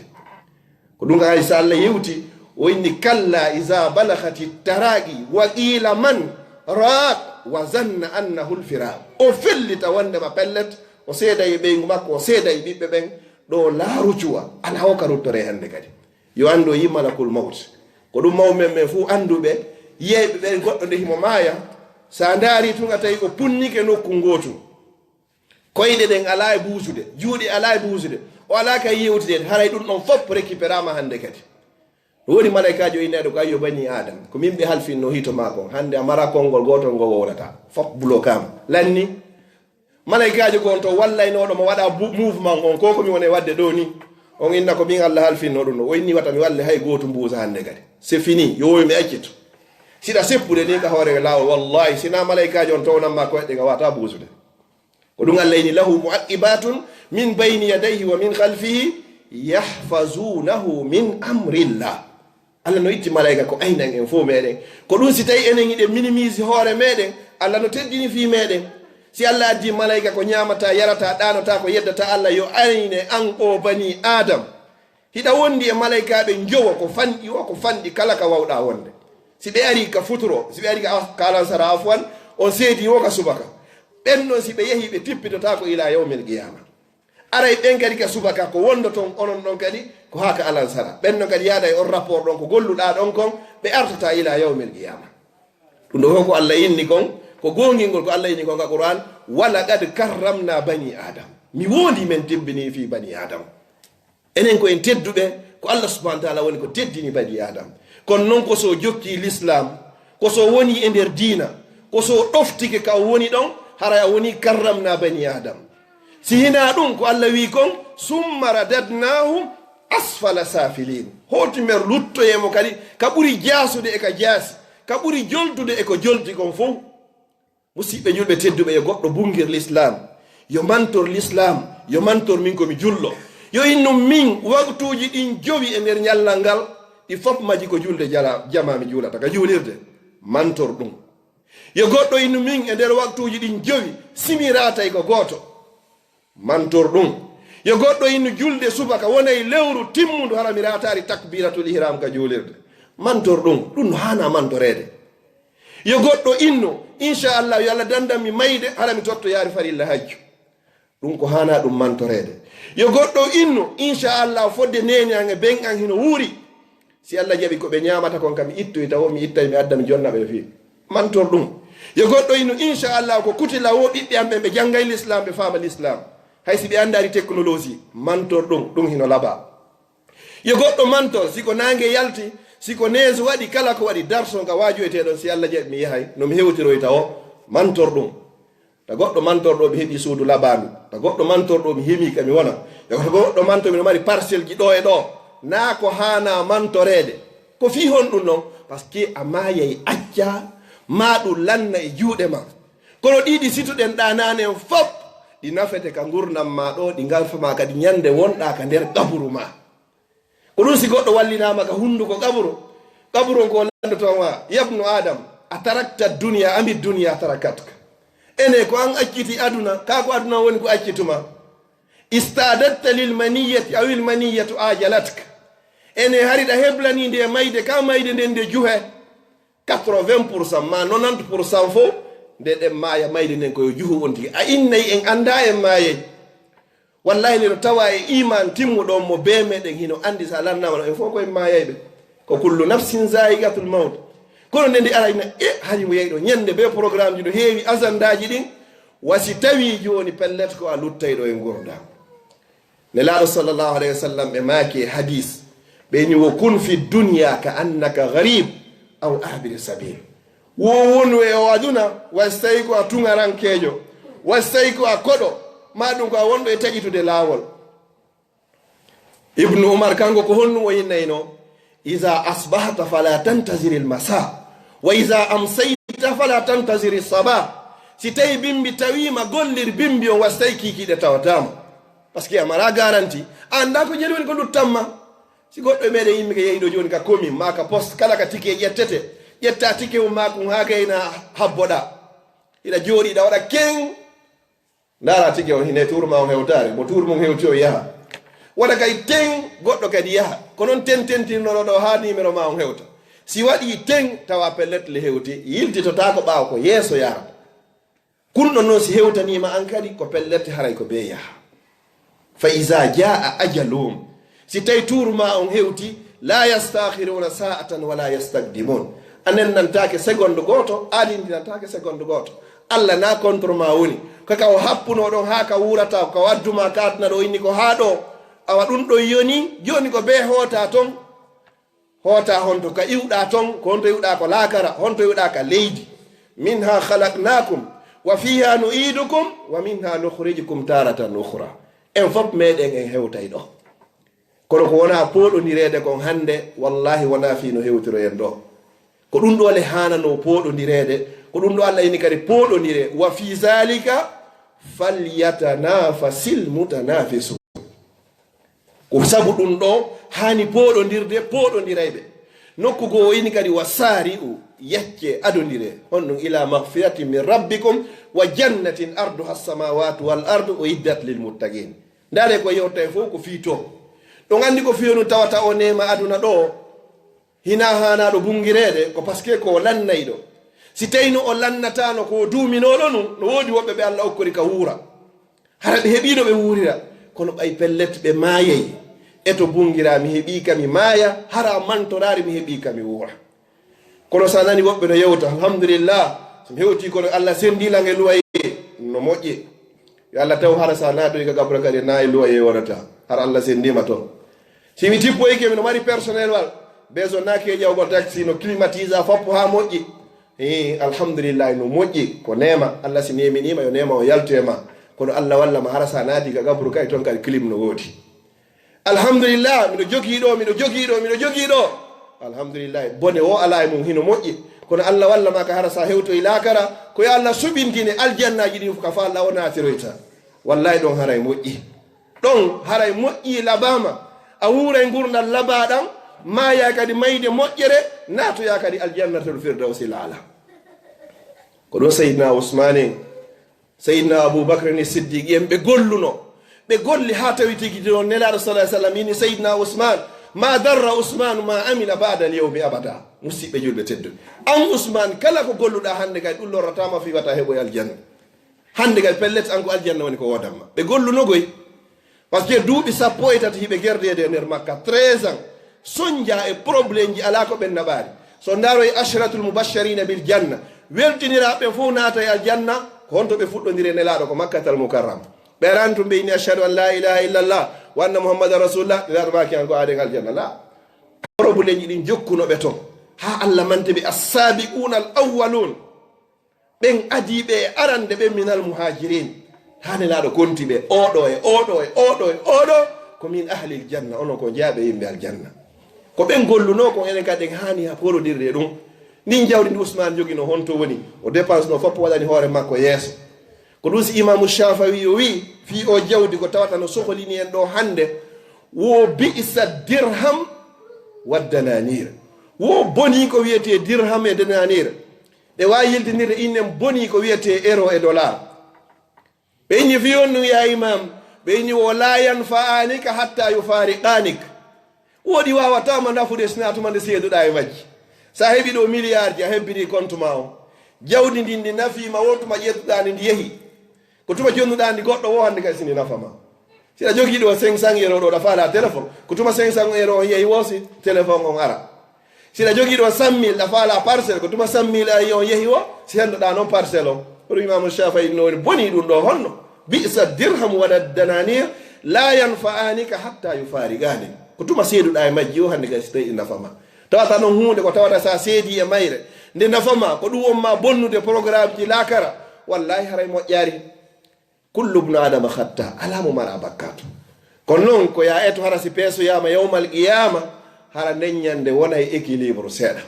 Ko ɗum kadi so Allah yewti, o inni, "Kalla iza balagati taraqi wa qila man raq wa zanna annahu l-firaq." O fellita wondema pellet, o seeda e ɓeyngu makko, o seeda e ɓiɓɓe ɓen, ɗo laaru cuwa, alaa o ka ruttore hannde kadi. Yo anndu o yi malakul mawt. Ko ɗum mawɓe men, men fuu annduɓe, yiyayɓe ɓen goɗɗo nde himo maaya, sa ndaari tun a tawi o punnike nokku ngootu. Koyɗe ɗen alaa e buusude, juuɗe alaa e buusude, o alaa kay yewtide, haray ɗum ɗon fof récupérama hannde kadi. No woodi malaykaajo innaaɗo ko ayyo bani Adam, ko min ɓe halfinno hito maa kon, hannde a mara konngol gootol ngo wowlata, fof bloquama, lanni. Malaykaajo kon to wallaynooɗo mo waɗa bu-, mouvement on, ko ko mi woni e waɗde ɗo ni, on inna ko min Allah halfinno ɗum ɗo, o inni wata mi walle hay gootu mbuusa hannde kadi. C'est fini, yo woowi mi accitu. Siɗa seppude ni ka hoore laawol, wallahi, sina malaykaajo on townan ma koyɗe nga wata buusude. Ko ɗum Allah ini, "Lahu mu'aqibatun min bayni yadayhi wa min khalfihi yahfazunahu min amrillah." Allah no itti malayka ko aynan en fof meɗen. Ko ɗum si tawi enen hiɗen minimise hoore meɗen, Allah no teddini fii meɗen. Si Allah addi malayka ko ñamata, yarata, ɗanota, ko yeddata Allah, yo ayne an o bani Adam. Hiɗa wondi e malaykaaɓe njowo, ko fanɗi o, ko fanɗi kala ka wawɗa wonde. Si ɓe ari ka futuro, si ɓe ari ka af-, ka alansara, afwan, on seedi o ka subaka. Ɓen non si ɓe yehi, ɓe tippitotaako ila yawmil qiyama. Aray ɓen kadi ka subaka, ko wondo ton, onon ɗon kadi, ko haa ka alansara. Ɓen non kadi yaada e on rapport ɗon, ko golluɗa ɗon kon, ɓe artata ila yawmil qiyama. Ɗum ɗo fof ko Allah inni kon, ko goongingol ko Allah inni kon ka Qur'an, "Wa laqad karramna bani Adam." Mi wondi men teddini fii bani Adam. Enen ko en tedduɓe, ko Allah subhanahu wa ta'ala woni ko teddini bani Adam. Kono non ko so jokki l'islam, ko so woni e nder diina, ko so ɗoftike ka o woni ɗon, haray a woni karramna bani Adam. Si hinaa ɗum, ko Allah wi kon, "Summa radadnahu asfala safilin." Hoti men luttoye mo kadi, ka ɓuri jaasude e ka jaasi, ka ɓuri joltude e ko jolti kon fof. Musidɓe julɓe tedduɓe, yo goɗɗo bungir l'islam, yo mantor l'islam, yo mantor min ko mi julɗo. Yo innu min waktuuji ɗin jowi e nder ñallal ngal, ɗi fof maji ko julde jala-, jama mi juulata ka juulirde. Mantor ɗum. Yo goɗɗo innu min e nder waktuuji ɗin jowi, si mi raatay ko gooto. Mantor ɗum. Yo goɗɗo innu julde subaka wonay lewru timmundu hara mi raataali takbiratul ihram ka juulirde. Mantor ɗum. Ɗum no haana mantoreede. Yo goɗɗo innu, "Inchallah, yo Allah dandan mi mayde, hara mi totto yaari farilla hajju." Ɗum ko haana ɗum mantoreede. Yo goɗɗo innu, "Inchallah, fodde neene an e ben an hino wuuri. Si Allah jaɓi ko ɓe ñaamata kon kam mi ittoy tawo, mi ittay mi adda mi jonna ɓe fii." Mantor ɗum. Yo goɗɗo innu, "Inchallah, ko kutila wo ɓiɓɓe am ɓen ɓe janngay l'islam, ɓe faama l'islam. Hay si ɓe anndaari technologie." Mantor ɗum, ɗum hino laba. Yo goɗɗo mantor, si ko naange yalti, si ko nees waɗi, kala ko waɗi darso nga waajoytee ɗon, si Allah jaɓi mi yahay, no mi hewtiroyta o, mantor ɗum. Ta goɗɗo mantor ɗo mi heɓi suudu labaandu. Ta goɗɗo mantor ɗo mi hemi ka mi wona. Yo goɗɗo mantor mi no mari parcelle ji ɗo e ɗo. Naa ko haana mantoreede. Ko fii honɗum non? Parce que a maayay acca, maa ɗum lanna e juuɗe ma. Kono ɗiɗi situɗen ɗa naane fof, ɗi nafete ka ngurndan ma ɗo, ɗi ngalfa ma kadi ñande wonɗa ka nder qaburu ma. Ko ɗum si goɗɗo wallinaama ka hunnduko qaburu, qaburu on ko lanndotoo ma, "Yabnu Adam, a tarakta dunya ami dunya tarakatka?" Ene ko an acciti aduna, ka ko aduna woni ko accituma. "Istadatta lil maniyati awil maniyatu ajalatka?" Ene hari ɗa heblani nde mayde, ka mayde nden nde juhe. Quatre-vingts pour cent ma nonante pour cent fof, nde ɗen maaya mayde nden ko yo juhu on tigi. A innay en annda en maayay. Wallahi, nde no tawa e iman timmuɗo on mo bee meɗen hino anndi sa lannama ɗo, en fof ko en maayayɓe. Ko kullu nafsin zaiqatul mawt. Kono nde ndi arayna, e hari mo yeyi ɗo, ñande be programmeji no heewi, asandaji ɗin, wasi tawi joni pellet ko a luttayɗo e ngurdam. Nelaaɗo sallallahu alayhi wa sallam ɓe maaki e hadis, ɓe ni: "Wo kun fi dunya ka annaka gharib aw abiri sabil." Wo wonu e o aduna, wasi tawi ko a tuŋarankeejo, wasi tawi ko a koɗo, ma ɗum ko a wonɗo e taƴitude laawol. Ibnu Umar kanko ko honɗum o innayno: "Iza asbahta fala tantaziri lmasa, wa iza amsayta fala tantaziri sabah." Si tawi bimbi tawima, gollir bimbi on, wasi tawi kiikiiɗe tawatama. Parce que a mara garanti, a annda ko jeli woni ko luttanma. Si goɗɗo e meɗen yimɓe ka yehi ɗo joni ka komi, ma ka poste, kala ka tike ƴettete, ƴetta tike um ma kun ha kayna habboɗa. Hiɗa jooɗi, hiɗa waɗa ken. Ndaara tike on, hine tuuru ma on hewtaare, mo tuuru mum hewti o yaha. Waɗa kay ten, goɗɗo kadi yaha. Ko non ten tentinnoɗo ɗo ha numéro ma on hewta. Si waɗi ten, tawa pellet le hewti, yiltitotaako ɓaawo, ko yeeso yaha. Kun ɗon non si hewtaniima an kadi, ko pellet haray ko be yaha. Fa iza jaa ajaluhum. Si tawi tuuru ma on hewti, la yastakhiruna sa'atan wala yastaqdimun. A nennantaake seconde gooto, a lindinantaake seconde gooto. Allah na contre ma woni. Ko ka o happuno ɗon haa ka wuurata, ko ka waddu ma ka aduna ɗo inni ko haa ɗo. Awa ɗum ɗon yoni, joni ko be hoota ton. Hoota honto ka iwɗa ton, ko honto iwɗa ko laakara, honto iwɗa ka leydi. Minha khalaqnakum, wa fiha nu'idukum, wa minha nukhrijukum taratan ukhra. En fop meɗen en hewtay ɗo. Kono ko wona pooɗondireede kon hannde, wallahi wona fii no hewtiroyen ɗo. Ko ɗum ɗo le haanano pooɗondireede, ko ɗum ɗo Allah ini kadi pooɗondire, "Wa fi zalika falyatanafasil mutanafisun." Ko sabu ɗum ɗo haani pooɗondirde pooɗondirayɓe. Nokku goo o ini kadi, "Wa sari'u, yacce, adondire." Honɗum? "Ila maghfiratin min rabbikum wa jannatin arduha as-samawatu wal ardu uiddat lil muttaqin." Ndaare ko yewta e fof ko fii to. Ɗo nganndi ko fii on tawata o neema aduna ɗo, hina haanaaɗo bunngireede, ko parce que ko o lannayɗo. Si tawino o lannataano ko o duuminooɗo nun, no woodi woɓɓe ɓe Allah okkori ka wuura. Hara ɓe heɓiino ɓe wuurira, kono ɓay pellet ɓe maayay. E to bunngiraa mi heɓii ka mi maaya, hara mantoraari mi heɓii ka mi wuura. Kono sa nani woɓɓe no yewta, alhamdulillah, so mi hewti kono Allah senndi lan e luwaye, no moƴƴi. Yo Allah taw hara sa naatoyi ka gabra kadi na e luwaye wonata. Hara Allah senndima ton. Si mi tippoyke, mino mari personnel wal. Beso nake e ƴawgol taxi no climatisa foppo ha moƴƴi. Eh, alhamdulillah, no moƴƴi. Ko neema. Allah si neeminima, yo neema o yaltu e ma. Kono Allah walla ma hara sa naati ka gabru kay ton kadi clim no woodi. Alhamdulillah, miɗo jogii ɗo, miɗo jogii ɗo, miɗo jogii ɗo. Alhamdulillah, bone o alaa e mum, hino moƴƴi. Kono Allah walla ma ka hara sa hewtoyi laakara, ko yo Allah suɓintine aljannaaji ɗin fof ka fa Allah o naatiroyta. Wallahi ɗon haray moƴƴi. Ɗon haray moƴƴi, labaama. A wuuray ngurndan labaaɗan, maayaa kadi mayde moƴƴere, naatoyaa kadi aljannatul firdawsi laala. Ko ɗum Seydina Usmaane Seydina Abubakar ni Siddiq en ɓe golluno. Ɓe golli haa tawi tigi ɗon Nelaaɗo sallallahu alaihi wasallam ini Seydina Usman, "Ma darra Usmanu ma amila ba'da al-yawmi abada." Musidɓe julɓe tedduɓe. An Usman, kala ko golluɗa hannde kay ɗum lorrataama fii wata heɓoy aljanna. Hannde kay pellet an ko aljanna woni ko woodamma. Ɓe golluno goy. Parce que duuɓi sappo e tati hiɓe gerdeede e nder Makka, treize ans, sonja e problème ji alaa ko ɓen naɓaari. So ndaaroy ashratul mubashirina bil janna, weltiniraaɓe ɓen fof naata e aljanna, ko honto ɓe fuɗɗondiri e Nelaaɗo ko Makkatal Mukarram. Ɓe arani tun ɓe inni, "Ashhadu an la ilaha illallah wa anna Muhammadan rasulullah," Nelaaɗo maaki an ko aaden aljanna. La. Problème ji ɗin jokkuno ɓe ton. Haa Allah mante ɓe as-sabiquna al-awwalun. Ɓen adii ɓe e arande ɓen minal muhajirin. Haa Nelaaɗo konti ɓe, oɗo e oɗo e oɗo e oɗo, ko min ahlil janna, onon ko jeyaaɓe yimɓe aljanna. Ko ɓen golluno, ko enen kadi en haani ha porodirde e ɗum. Ndin jawdi ndi Usmaan jogino, honto woni? O dépense no foppo waɗani hoore makko yeeso. Ko ɗum si Imaamu Shaafawi o wi, fii o jawdi ko tawata no soholini en ɗo hannde, wo bi'sa dirham wa dananir. Wo boni ko wiyetee dirham e dananir. Ɓe waawi yiltinirde innen boni ko wiyetee euro e dollar. Ɓe inni fii on ɗum, ya imam, ɓe inni wo la yanfa'anika hatta yufariqanik. Woɗi waawataa ma nafude sina tuma nde seeduɗaa e majji. Sa heɓi ɗo miliyarji, a hebbini kontu ma o. Jawdi ndin ndi nafiima, won tuma ƴettuɗaa ndi, ndi yehi. Ko tuma jonnuɗaa ndi goɗɗo wo hannde kay sini nafa ma. Siɗa jogii ɗo cinq cents euro ɗo, ɗa faala téléphone. Ko tuma cinq cents euro on yehi wo si téléphone on ara. Si ɗa jogii ɗo cent mille, ɗa faala parcelle, ko tuma cent mille a yi on yehi o, si hendoɗa noon parcelle on. Kono Imaamu Shaafi'i no woni boni ɗum ɗo honno. Bi'sa dirham wa dananir, la yanfa'anika hatta yufariqani. Ko tuma seeduɗa e majji o hannde kadi si tawi ɗi nafa ma. Tawata noon huunde ko tawata sa seedi e mayre, nde nafa ma, ko ɗum won ma bonnude programme ji laakara, wallahi haray moƴƴaari. Kullu ibnu Adama khatta, alaa mo mara bakkaatu. Kono noon ko ya eto hara si peesoyaama yawmal qiyaama, hara nden ñande wonay équilibre seeɗa.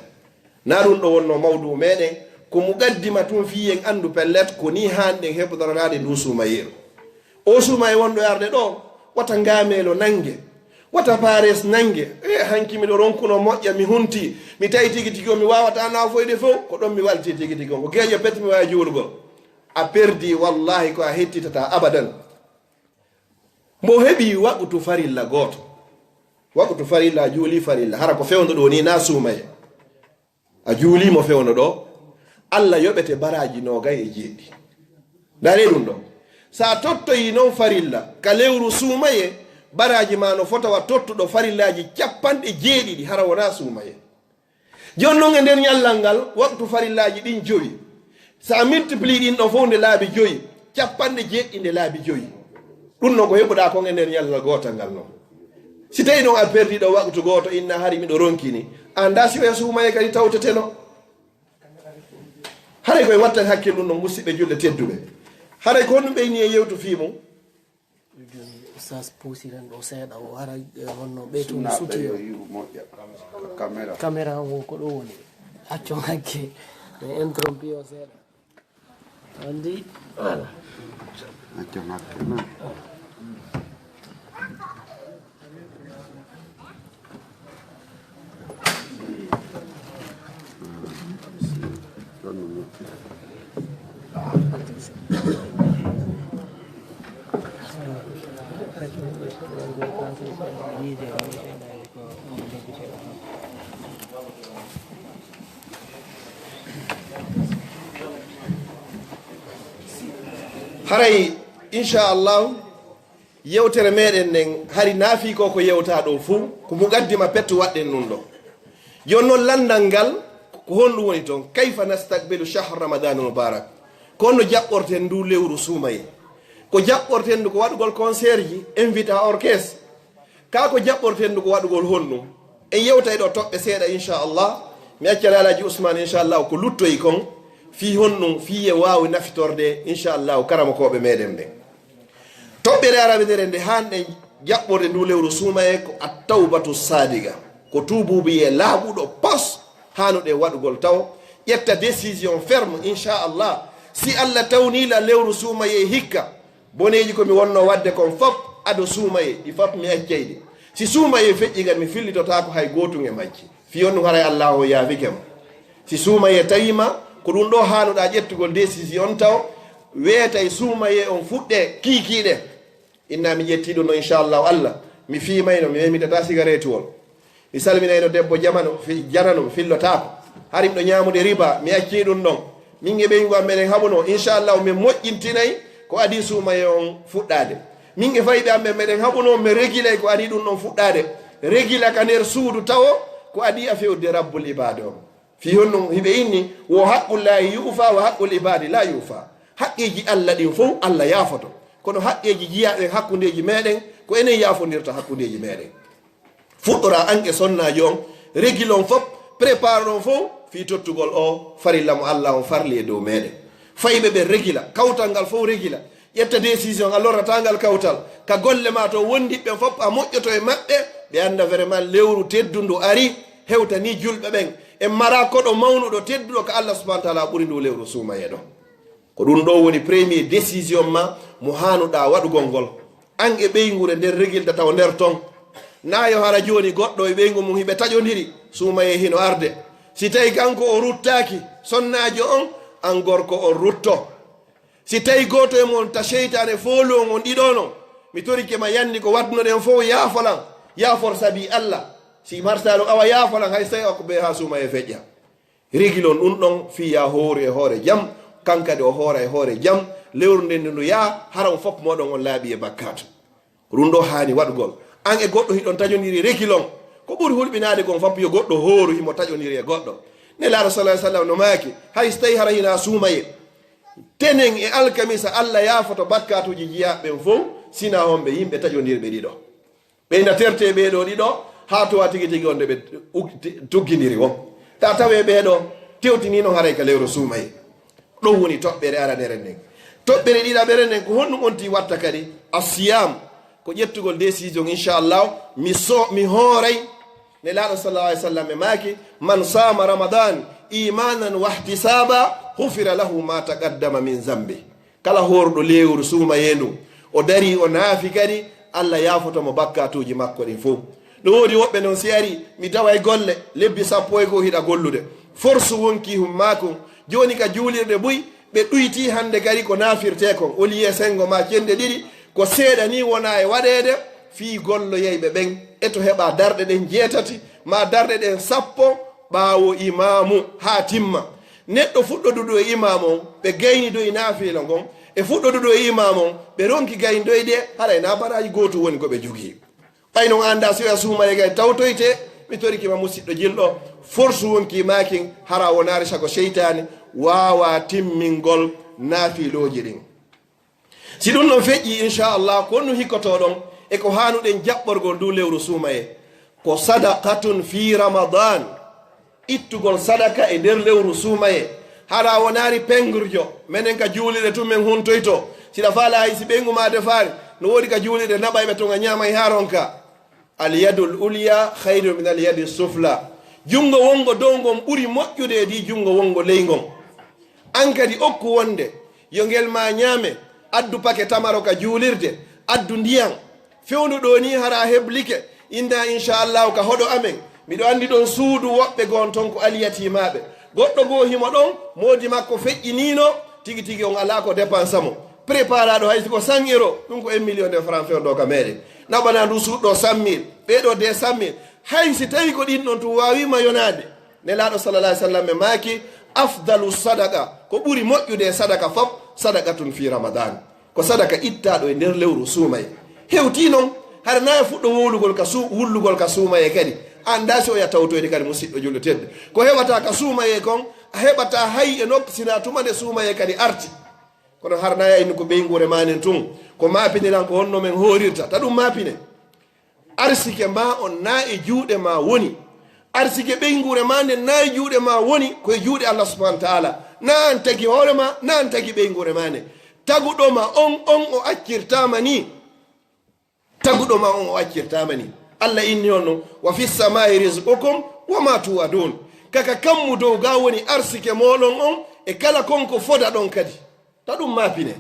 Na ɗum ɗo wonno mawdu meɗen, ko muqaddima tun fii en anndu pellet ko ni haanɗen heɓtoranaade ndu suumayeeru. O suumaye wonɗo e arde ɗo, wata ngaameelo nannge, wata paares nannge. E hanki miɗo ronkuno moƴƴa, mi hunti, mi tawi tigi tigi o mi waawata nafoyde fow, ko ɗon mi walti tigi tigi on. Ko geeƴo pet mi waawi juulgol. A perdi, wallahi ko a hettitata abadan. Mbo heɓi waqtu farilla gooto. Waqtu farilla, a juuli farilla. Hara ko fewndo ɗo ni na suumaye. A juuli mo fewndo ɗo. Allah yoɓete baraaji noogay e jeeɗiɗi. Ndare ɗum ɗo. Sa tottoyi noon farilla, ka lewru suumaye, baraaji ma no fota wa tottuɗo farillaaji capanɗe jeeɗiɗi, hara wona suumaye. Jooni noon e nder ñallal ngal, waqtu farillaaji ɗin jowi. So a multiplie ɗin ɗon fof nde laabi joyi, capanɗe jeeɗiɗi nde laabi joyi. Ɗum noon ko heɓuɗaa kon e nder ñallal gootal ngal noon. Si tawii noon a perdi ɗo waqtu gooto, inna hari miɗo ronkini, a anndaa si oya suumaye kadi tawteteno. Haray koye wattan hakkil ɗum noon, musidɓe julɓe tedduɓe. Haray ko honɗum ɓeyni e yewtu fii mum? Jooni Oustaz puusiren ɗo seeɗa o hara, eh, honno ɓe tun suti yo yi'u moƴƴa. Caméra. Caméra o ko ɗo woni. Accon hakke. Mi interrompi o seeɗa. Andi? Voilà. Accon hakke non. Haray, inchallahu, yewtere meɗen nden, hari naafi ko ko yewta ɗo fuu, ko muqaddima petto waɗɗen ɗum ɗo. Jooni noon, lanndal ngal, ko honɗum woni toon? Kayfa nastaqbilu shahr Ramadan mubarak? Ko honno jaɓɓorten ndu lewru suumaye? Ko jaɓɓorten ndu ko waɗugol concert ji, invite à orchestre? Kaa ko jaɓɓorten ndu ko waɗugol honɗum? En yewtay ɗo toɓɓe seeɗa, inchallah. Mi acca Alhaji Ousmane, inchallah, ko luttoyi kon, fii honɗum, fii e waawi nafitorde, inchallah, karamokooɓe meɗen ɓen. Toɓɓere arabinere nde haanɗen jaɓɓorde ndu lewru suumaye ko at-tawbatu sadiga, ko tuubuubuyee laaɓuɗo pos haanuɗe waɗugol taw, ƴetta décision ferme, inchallah. Si Allah tawnii la lewru suumaye hikka, boneeji ko mi wonno waɗde kon fop ado suumaye, ɗi fop mi accay ɗi. Si suumaye feƴƴi kadi, mi fillitotaako hay gootun e majji. Fii honɗum? Haray Allah o yaafike mo. Si suumaye tawiima, ko ɗum ɗo haanuɗaa ƴettugol décision taw, weetay suumaye on fuɗɗe kiikiiɗe. Inna mi ƴetti ɗum no, inchallahu Allah, mi fiimayno, mi memitata sigaretuwol. Mi salminayno debbo jamano, fi-, janano, mi fillotaako. Hari miɗo ñaamude riba, mi accii ɗum ɗon. Min e ɓeyngu am meɗen haɓuno, inchallahu, min moƴƴintinay ko adii suumaye on fuɗɗaade. Min e fayɓe am ɓen meɗen haɓuno, min regilay ko adii ɗum ɗon fuɗɗaade. Regila ka nder suudu tawo ko adii a fewde Rabbul Ibaad on. Fii honɗum hiɓe inni, wo haqqullahi yu'fa, wa haqqul ibaadi la yu'fa. Haqqeeji Allah ɗin fow, Allah yaafoto. Kono haqqeeji jiyaaɓe hakkundeeji meɗen, ko enen yaafondirta hakkundeeji meɗen. Fuɗɗora an e sonnaajo on, regilon fop, prépareɗon fow fii tottugol o farilla mo Allah on farli e dow meɗen. Fayɓe ɓen regila, kawtal ngal fow regila. Ƴetta décision, a lorrataa ngal kawtal. Ka golle ma to wondiɓɓe ɓen fop, a moƴƴoto e maɓɓe, ɓe annda vraiment lewru teddundu ari, hewtanii julɓe ɓen. En maraa koɗo mawnuɗo tedduɗo ka Allah subhanahu wa taala ɓuri ndu lewru suumaye ɗo. Ko ɗum ɗo woni premier décision ma mo haanuɗaa waɗugol ngol. An e ɓeyngu nde nder regilda taw nder ton. Naa yo hara jooni goɗɗo e ɓeyngu mum hiɓe taƴondiri, suumaye hino arde. Si tawi kanko o ruttaaki, sonnaajo on, an gorko on rutto. Si tawi gooto e mon ta seytaane fooluwo ngon ɗiɗo non, mi torike ma yanni ko waɗunoɗen fow, yaafolan, yaafor sabi Allah. Si marsaɗo awa yaafolan, hay so tawi o ko bee haa suumaye feƴƴa. Regilon ɗum ɗon fii ya hooru e hoore jam, kankadi o hoora e hoore jam, lewru nden ndu yaa, hara on fof mooɗon on laaɓi e bakkaatu. Ko ɗum ɗo haani waɗugol. An e goɗɗo hiɗon taƴondiri, regilon. Ko ɓuri hulɓinaade kon fof yo goɗɗo hooru himo taƴondiri e goɗɗo. Nelaaɗo sallallahu alaihi wasallam no maaki, hay so tawi hara hinaa suumayee, tenen e alkamisa, Allah yaafoto bakkaatuuji jiyaaɓe ɓen fof, sinaa homɓe yimɓe taƴondirɓe ɗiɗo. Ɓe ina tertee ɓee ɗoo ɗiɗo, haa towa tigi tigi wonde ɓe ug-, ti-, tuggindiri won. Ta tawee ɓee ɗoo tewtiniino haray ka lewru suumayee. Ɗum woni toɓɓere aranere nden. Toɓɓere ɗiɗaɓere nden, ko honɗum on tii watta kadi? Asiyam, ko ƴettugol décision, inchallah, mi so, mi hooray. Nelaaɗo sallallahu alaihi wasallam e maaki, "Man sama Ramadan imanan wa ihtisaba, ghufira lahu ma taqaddama min zambi." Kala hooruɗo lewru suumayee ndun, o darii, o naafi kadi, Allah yaafoto mo bakkaatuuji makko ɗin fof. No woodi woɓɓe non, si ari, mi taway golle, lebbi sappo e goo hiɗa gollude. Force wonkii hum maakun. Jooni ka juulirde buy, ɓe ɗuytii hannde kadi ko naafirtee kon. Au lieu senngo maa cenɗe ɗiɗi, ko seeɗa nii wona e waɗeede, fii golloyayɓe ɓen. E to heɓa darɗe ɗen jeetati, maa darɗe ɗen sappo ɓaawo imaamu haa timma. Neɗɗo fuɗɗoduɗo e imaamu on, ɓe gaynidoyi naafiila ngon, e fuɗɗoduɗo e imaamu on, ɓe ronki gaynidoyde, haray na baraaji gootu woni ko ɓe jogii. Ɓay non anndaa si oya suumayee kay tawtoyte, mi torike ma musiɗɗo jilɗo, force wonkii maakin, hara wonaari sago seytaane waawa timmingol naafiilooji ɗin. Si ɗum ɗon feƴƴii, inchallah, ko honɗum hikkotoo ɗon e ko haanuɗen jaɓɓorgol nduu lewru suumayee? Ko sadaqatun fi Ramadan, ittugol sadaka e nder lewru suumayee. Hara wonaari pengurjo, menen ka juulirde tun men huntoyto. Siɗa faala hay si ɓeyngu maa defaali, no woodi ka juulirde naɓayɓe ton a ñaamay haa ronka. Al yadul ulya khayrun min al yadi sufla. Junngo wonngo dow ngon ɓuri moƴƴude e ndii junngo wonngo ley ngon. An kadi okku wonde yo ngel maa ñaame, addu pake tamaro ka juulirde, addu ndiyan. Fewndo ɗoo nii hara heblike, inna inchallahu ka hoɗo amen. Miɗo anndi ɗon suudu woɓɓe goo ton ko alyatimaaɓe. Goɗɗo goo himo ɗon, moodi makko feƴƴiniino, tigi tigi on alaa ko dépensa mo. Préparaaɗo hay si ko cent euros, ɗum ko un million de francs fewndo ka meɗen. Naɓanaa ndu suudu ɗoo cent mille, ɓee ɗoo deux cent mille. Hay si tawi ko ɗin ɗon tun waawiima yonaade. Nelaaɗo sallallahu alaihi wasallam e maaki, "Afdalu sadaqa, ko ɓuri moƴƴude e sadaka fof, sadaqatun fi Ramadan." Ko sadaka ittaaɗo e nder lewru suumayee. Hewtii non, hara na e fuɗɗo wowlugol ka suu-, wullugol ka suumayee kadi. Anndaa si oya tawtoyde kadi, musiɗɗo julɗo tedduɗo. Ko heɓataa ka suumayee kon, a heɓataa hay e nokku, sinaa tuma nde suumayee kadi arti. Kono hara na e innu ko ɓeynguure maa nden tun, ko maapiniran ko honno men hoorirta. Ta ɗum maapine. Arsike maa on na e juuɗe maa woni. Arsike ɓeynguure maa nden na e juuɗe maa woni, ko e juuɗe Allah subhanahu wa ta'ala. Na an tagi hoore maa, na an tagi ɓeynguure maa nden. Taguɗo ma on, on o accirtaama nii. Taguɗo ma on o accirtaama nii. Allah inni on non, "Wa fis samaa'i rizqukum wa ma tu'adun." Ka ka kammu dow ga woni arsike mooɗon on, e kala kon ko fodaɗon kadi. Ta ɗum maapine.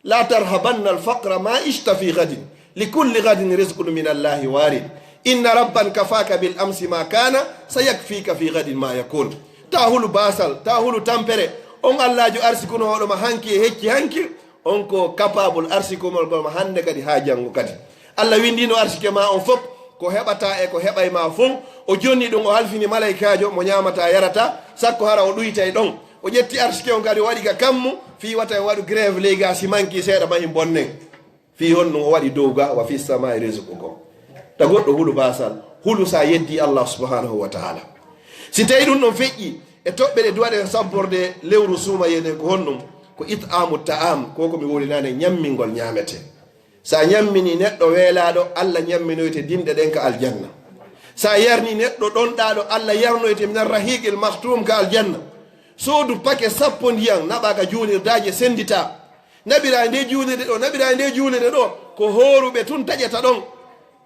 "La tarhabanna al-faqra ma ishta fi ghadin. Li kulli ghadin rizqun min Allahi warid. Inna rabban kafaka bil amsi ma kana, sayakfika fi ghadin ma yakun." Ta hulu baasal, ta hulu tampere. On Allaajo arsikunooɗo ma hanki e hecci hanki, on ko capable arsikumol gol ma hannde kadi haa janngo kadi. Allah winndino arsike ma on fof, ko heɓata e ko heɓay ma fof. O jonni ɗum, o halfini malaykaajo mo ñaamata yarata, sakko hara o ɗuytay ɗon. O ƴetti arsike on kadi, o waɗi ka kammu, fii wata en waɗu grève ley ga, si manki seeɗa ma hin bonnen. Fii honɗum o waɗi dow ga, "Wa fis samaa'i rizqukum." Ta goɗɗo hulu baasal, hulu sa yeddi Allah subhanahu wa ta'ala. Si tawi ɗum ɗon feƴƴi e toɓɓe ɗe duwaɗen sabborde lewru suumayee nden, ko honɗum? Ko it'amu ta'am, ko ko mi wowlinane, ñammingol ñaamete. Sa ñammini neɗɗo weelaaɗo, Allah ñamminoyte dinɗe ɗen ka aljanna. Sa yarni neɗɗo ɗonɗaaɗo, Allah yarnoyte minan rahiqil makhtum ka aljanna. Soodu pake sappo ndiyan, naɓa ka juulirdaaje, sendita. Naɓira e nde juulirde ɗo, naɓira e nde juulirde ɗo, ko hooruɓe tun taƴata ɗon.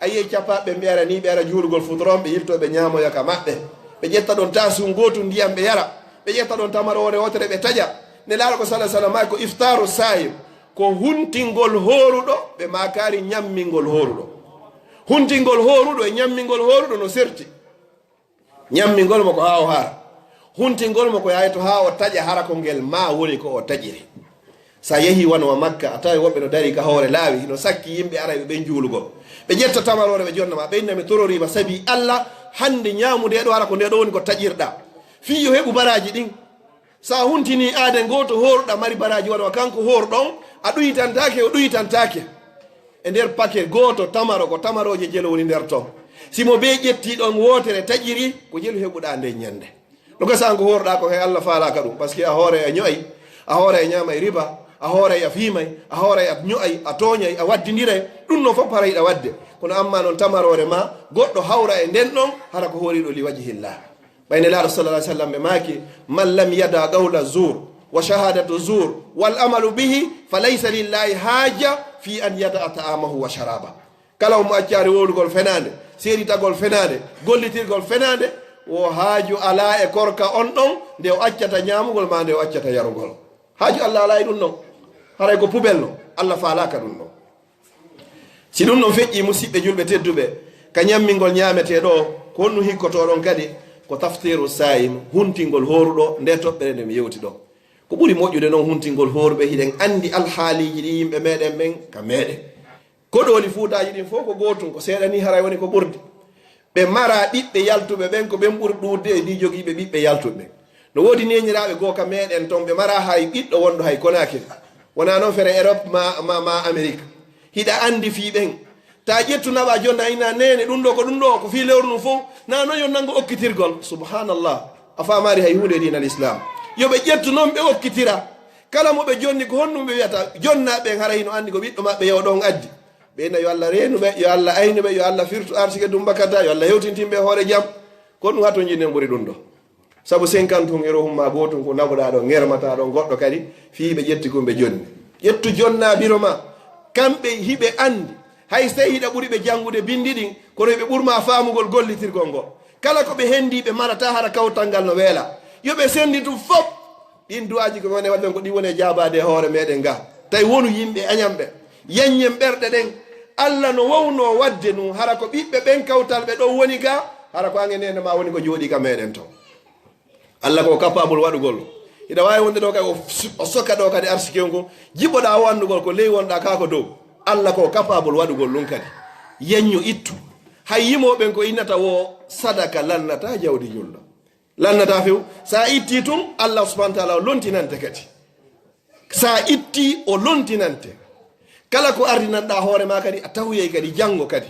A yi'ay capaaɓe ɓe ara ni, ɓe ara juulugol futuro on, ɓe yilto ɓe ñaamoya ka maɓɓe. Ɓe ƴetta ɗon taasun gootun ndiyan ɓe yara. Ɓe ƴetta ɗon tamaroore wootere ɓe taƴa. Nelaaɗo ko sala sala maaki ko iftaaru saayim, ko huntingol hooruɗo, ɓe maakaali ñammingol hooruɗo. Huntingol hooruɗo e ñammingol hooruɗo no serti. Ñammingol mo ko haa o hara. Huntingol mo ko yaayeto haa o taƴa, hara ko ngel ma woni ko o taƴiri. Sa yehi wano wa Makka, a tawi woɓɓe no dari ka hoore laawi, hino sakki yimɓe arayɓe ɓen juulugol. Ɓe ƴetta tamaroore, ɓe jonna ma, ɓe inna, "Mi tororiima sabi Allah, hannde ñaamu nde ɗo, hara ko nde ɗo woni ko taƴirɗa." Fii yo heɓu baraaji ɗin. Sa huntinii aaden gooto hooruɗa mari baraaji wano wa kanko hooruɗon, a ɗuytantaake, o ɗuytantaake. E nder pake gooto tamaro, ko tamarooje jelo woni nder ton. Si mo bee ƴettii ɗon wootere taƴiri, ko jelu heɓuɗaa nden ñannde. No gasa an ko hoorɗaa kon, hay Allah faalaaka ɗum, parce que a hooray a ño'ay, a hooray a ñaamay riba, a hooray a fiimay, a hooray a ño'ay, a tooñay, a waddindiray, ɗum non fof haray ɗa waɗde. Kono amma non tamaroore ma, goɗɗo hawra e nden ɗon, hara ko hooriɗo li wajhillah. Ɓay Nelaaɗo sallallahu alaihi wasallam ɓe maaki, "Man lam yada qawla zur wa shahadatu zur wal amalu bihi, fa laysa lillahi haja fi an yada ta'amahu wa sharaba." Kala mo accaali wowlugol fenaande, seeditagol fenaande, gollitirgol fenaande, wo haaju alaa e korka on ɗon, nde o accata ñaamugol maa nde o accata yarugol. Haaju Allah alaa e ɗum ɗon. Haray ko pubel non. Allah faalaaka ɗum ɗon. Si ɗum ɗon feƴƴii, musiɓɓe julɓe tedduɓe, ka ñammingol ñaametee ɗo, ko honɗum hikkotoo ɗon kadi? Ko taftiru saa'im, huntingol hooruɗo, nde toɓɓere nde mi yewti ɗo. Ko ɓuri moƴƴude non huntingol hooruɓe, hiɗen anndi alhaaliiji ɗi yimɓe meɗen ɓen ka meɗen. Koɗooli Fuutaaji ɗin fof ko gootum, ko seeɗa ni haray woni ko ɓurdi. Ɓe mara ɓiɓɓe yaltuɓe ɓen, ko ɓen ɓuri ɗuuɗde e ɗi jogiiɓe ɓiɓɓe yaltuɓe ɓen. No woodi neeniraaɓe goo ka meɗen ton, ɓe mara hay ɓiɗɗo wonɗo hay Konaakiri. Wonaa non fere Erop ma, ma, ma Amerik. Hiɗa anndi fii ɓen. Ta ƴettu naɓa jonna ina neene, ɗum ɗo ko ɗum ɗo, ko fii lewru ndun fof. Na non yo nanngu okkitirgol. Subhanallah. A faamaali hay huunde e diinal Islam. Yo ɓe ƴettu non ɓe okkitira. Kala mo ɓe jonni, ko honɗum ɓe wiyata? Jonnaaɓe ɓen haray hino anndi ko ɓiɗɗo maɓɓe yo ɗon addi. Ɓe ina yo Allah reenu ɓe, yo Allah aynu ɓe, yo Allah firtu arsike Dumba Kata, yo Allah hewtintin ɓe hoore jam. Ko ɗum hato njiɗen ɓuri ɗum ɗo. Sabu cinquante euros humma gootum ko naɓuɗaa ɗon, ŋermataa ɗon goɗɗo kadi, fii ɓe ƴetti ko ɓe jonni. Ƴettu jonnaa biro ma, kamɓe hiɓe anndi. Hay sey hiɗa ɓuri ɓe janngude binndi ɗin, kono hiɓe ɓurma faamugol gollitirgol ngol. Kala ko ɓe henndi ɓe marata hara kawtal ngal no weela. Yo ɓe sennditu fop. Ɗin du'aaji ko woni waɗde ko ɗi woni e jaabaade e hoore meɗen ga. Tawi wonu yimɓe añan ɓe. Yaññen ɓerɗe ɗen. Allah no wowno waɗde nun, hara ko ɓiɓɓe ɓen kawtal ɓe ɗon woni ga, hara ko an e neene ma woni ko jooɗi ka meɗen ton. Allah ko capable waɗugol. Hiɗa waawi wonde ɗo kay o su-, o soka ɗo kadi arsike on ko jiɓoɗaa o annugol ko ley wonɗaa kaa ko dow. Allah ko capable waɗugol ɗum kadi. Yaññu ittu. Hay yimooɓen ko innata wo sadaka lannata jawdi julɗo. Lannata few. Sa itti tun, Allah subhanahu wa ta'ala o lontinante kadi. Sa itti o lontinante. Kala ko ardinanɗa hoore ma kadi, a tahoyay kadi janngo kadi.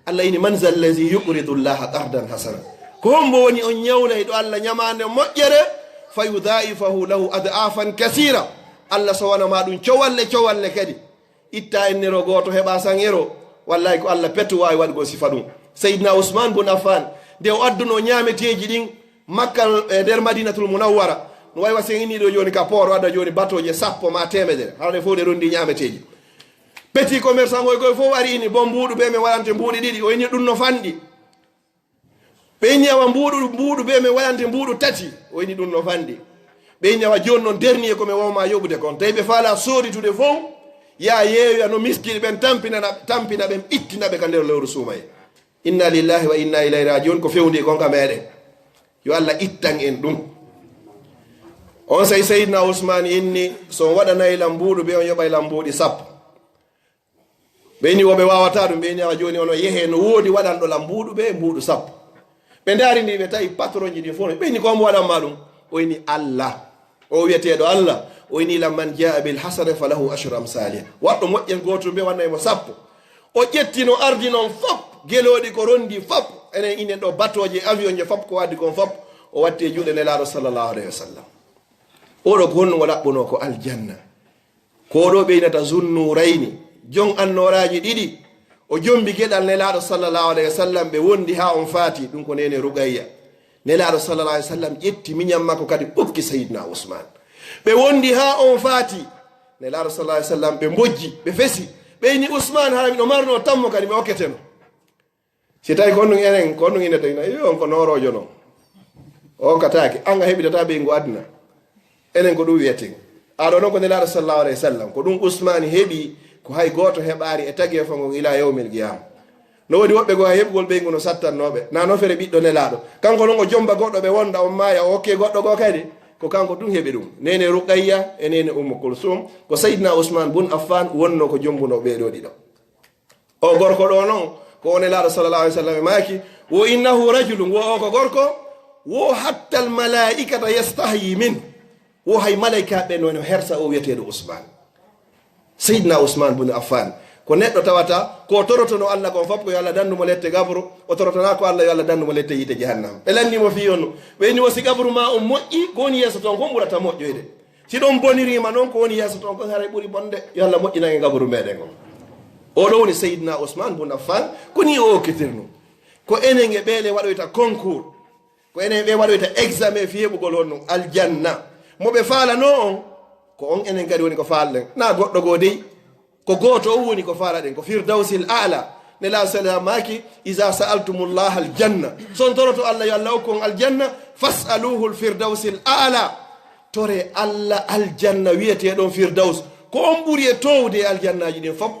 Allah ini, "Man zal lazi yuqridu Allaha qardan hasana." Ko hombo woni on ñawnayɗo Allah ñamaande moƴƴere? "Fa yudha'ifahu lahu ad'afan kasira." Allah sowana ma ɗum cowalle, cowalle kadi. Itta en nero gooto heɓa san ero. Wallahi ko Allah pettu waawi waɗugol sifa ɗum. Seydina Usman bun Affan, nde o adduno ñaameteeji ɗin, Makka, e nder Madinatul Munawwara, no wayi wa sen inni ɗo jooni ka port, adda jooni batooje sappo ma teemedere, hara ɗe fof ɗe rondi ñaameteeji. Petit commerçant oy koye fof ari ini, "Bon, mbuuɗu be men waɗante mbuuɗi ɗiɗi." O inni, "Ɗum no fanɗi." Ɓe inni, "Awa mbuuɗu, mbuuɗu be men waɗante mbuuɗu tati." O inni, "Ɗum no fanɗi." Ɓe inni, "Awa jooni noon dernier ko mi wawma yoɓude kon." Tawi ɓe faala sooditude fof, ya yeeya no miskini ɓen, tampinana, tampina ɓen, ittina ɓe ka nder lewru suumaye. Inna lillahi wa inna ilayhi rajiun, ko fewndi kon ka meɗen. Yo Allah ittan en ɗum. On say Seydina Ousmane inni, "So on waɗanay lam mbuuɗu be, on yoɓay lam mbuuɗi sappo." Ɓe inni, "Wo ɓe waawata ɗum." Ɓe inni, "Awa jooni ono yehe, no woodi waɗanɗo lam mbuuɗu be mbuuɗu sappo." Ɓe ndaari ndi, ɓe tawi patronji ɗin fof. Ɓe inni, "Ko hombo waɗan ma ɗum?" O inni, "Allah." O wiyeteeɗo Allah, o inni, "La man jaa bil hasana falahu ashru amsaliha." Waɗɗo moƴƴen gootum be wannay mo sappo. O ƴetti no ardi non fop, gelooɗi ko rondi fop, enen inen ɗo batooje, avion je fop ko waddi kon fop, o watti e juuɗe Nelaaɗo sallallahu alayhi wa sallam. Oɗo ko honno o ɗaɓɓuno ko aljanna. Ko ɗo ɓe inata Zunnurayni, jon annooraaji ɗiɗi. O jombi geɗal Nelaaɗo sallallahu alayhi wa sallam, ɓe wondi haa on faati, ɗum ko neene Ruqayya. Nelaaɗo sallallahu alayhi wa sallam ƴetti miñan makko kadi okki Sayyidina Usman. Ɓe wondi haa on faati. Nelaaɗo sallallahu alayhi wa sallam ɓe mbojji, ɓe fesi. Ɓe ini Usman, hara miɗo marno tammo kadi mi okketeno. Si tawi ko honɗum enen, ko honɗum inata ina, iyo, on ko nooroojo non. O okkataake, an a heɓidata ɓeyngu aduna. Enen ko ɗum wiyeten. Aɗo non ko Nelaaɗo sallallahu alayhi wa sallam, ko ɗum Usmani heɓi, ko hay gooto heɓaari e tageefo ngon ila yawmil qiyama. No woodi woɓɓe goo hay heɓugol ɓeyngu no sattannooɓe. Na no fere ɓiɗɗo Nelaaɗo. Kanko non o jomba goɗɗo ɓe wonda on maaya o okke goɗɗo goo kadi. Ko kanko tun heɓi ɗum. Neene Ruqayya e neene Ummu Kulsum, ko Sayyidina Usman bun Affan wonno ko jombuno ɓee ɗoo ɗiɗo. O gorko ɗo non, ko o Nelaaɗo sallallahu alayhi wa sallam e maaki, wo innahu rajulun, wo o ko gorko, wo hatta al malaikata yastahyi min, wo hay malaikaaɓe no, no hersa o wiyeteeɗo Usman. Seydina Usman bun Affan, Ko neɗɗo tawata ko torotono Allah kon fof ko yo Allah dandu mo lette gabru, o torotana ko Allah yo Allah dandu mo lette yiite jahannam. Ɓe lanni mo fii on, ɓe inni mo si gabru ma on moƴƴi, ko woni yeeso ton kon ɓurata moƴƴoyde. Si ɗon bonirima noon, ko woni yeeso ton kon haray ɓuri bonde. Yo Allah moƴƴinan en gabru meɗen on. O ɗo woni Seydina Ousmane bun Affan, ko ni o okkitirno. Ko enen e ɓeele waɗoyta concours. Ko enen ɓe waɗoyta examen fii heɓugol honno aljanna. Mo ɓe faalano on, ko on enen kadi woni ko faalɗen. Na goɗɗo goo dey, ko gooto on woni ko faalaɗen, ko Firdawsil Aala. Nelaaɗo sala maaki, "Iza sa'altumullaha aljanna." Si on toroto Allah yo Allah okku on aljanna, "Fas'aluhu al-Firdawsil Aala." Tore Allah aljanna wi'eteeɗon Firdaws. Ko on ɓuri e toowde e aljannaaji ɗin fof.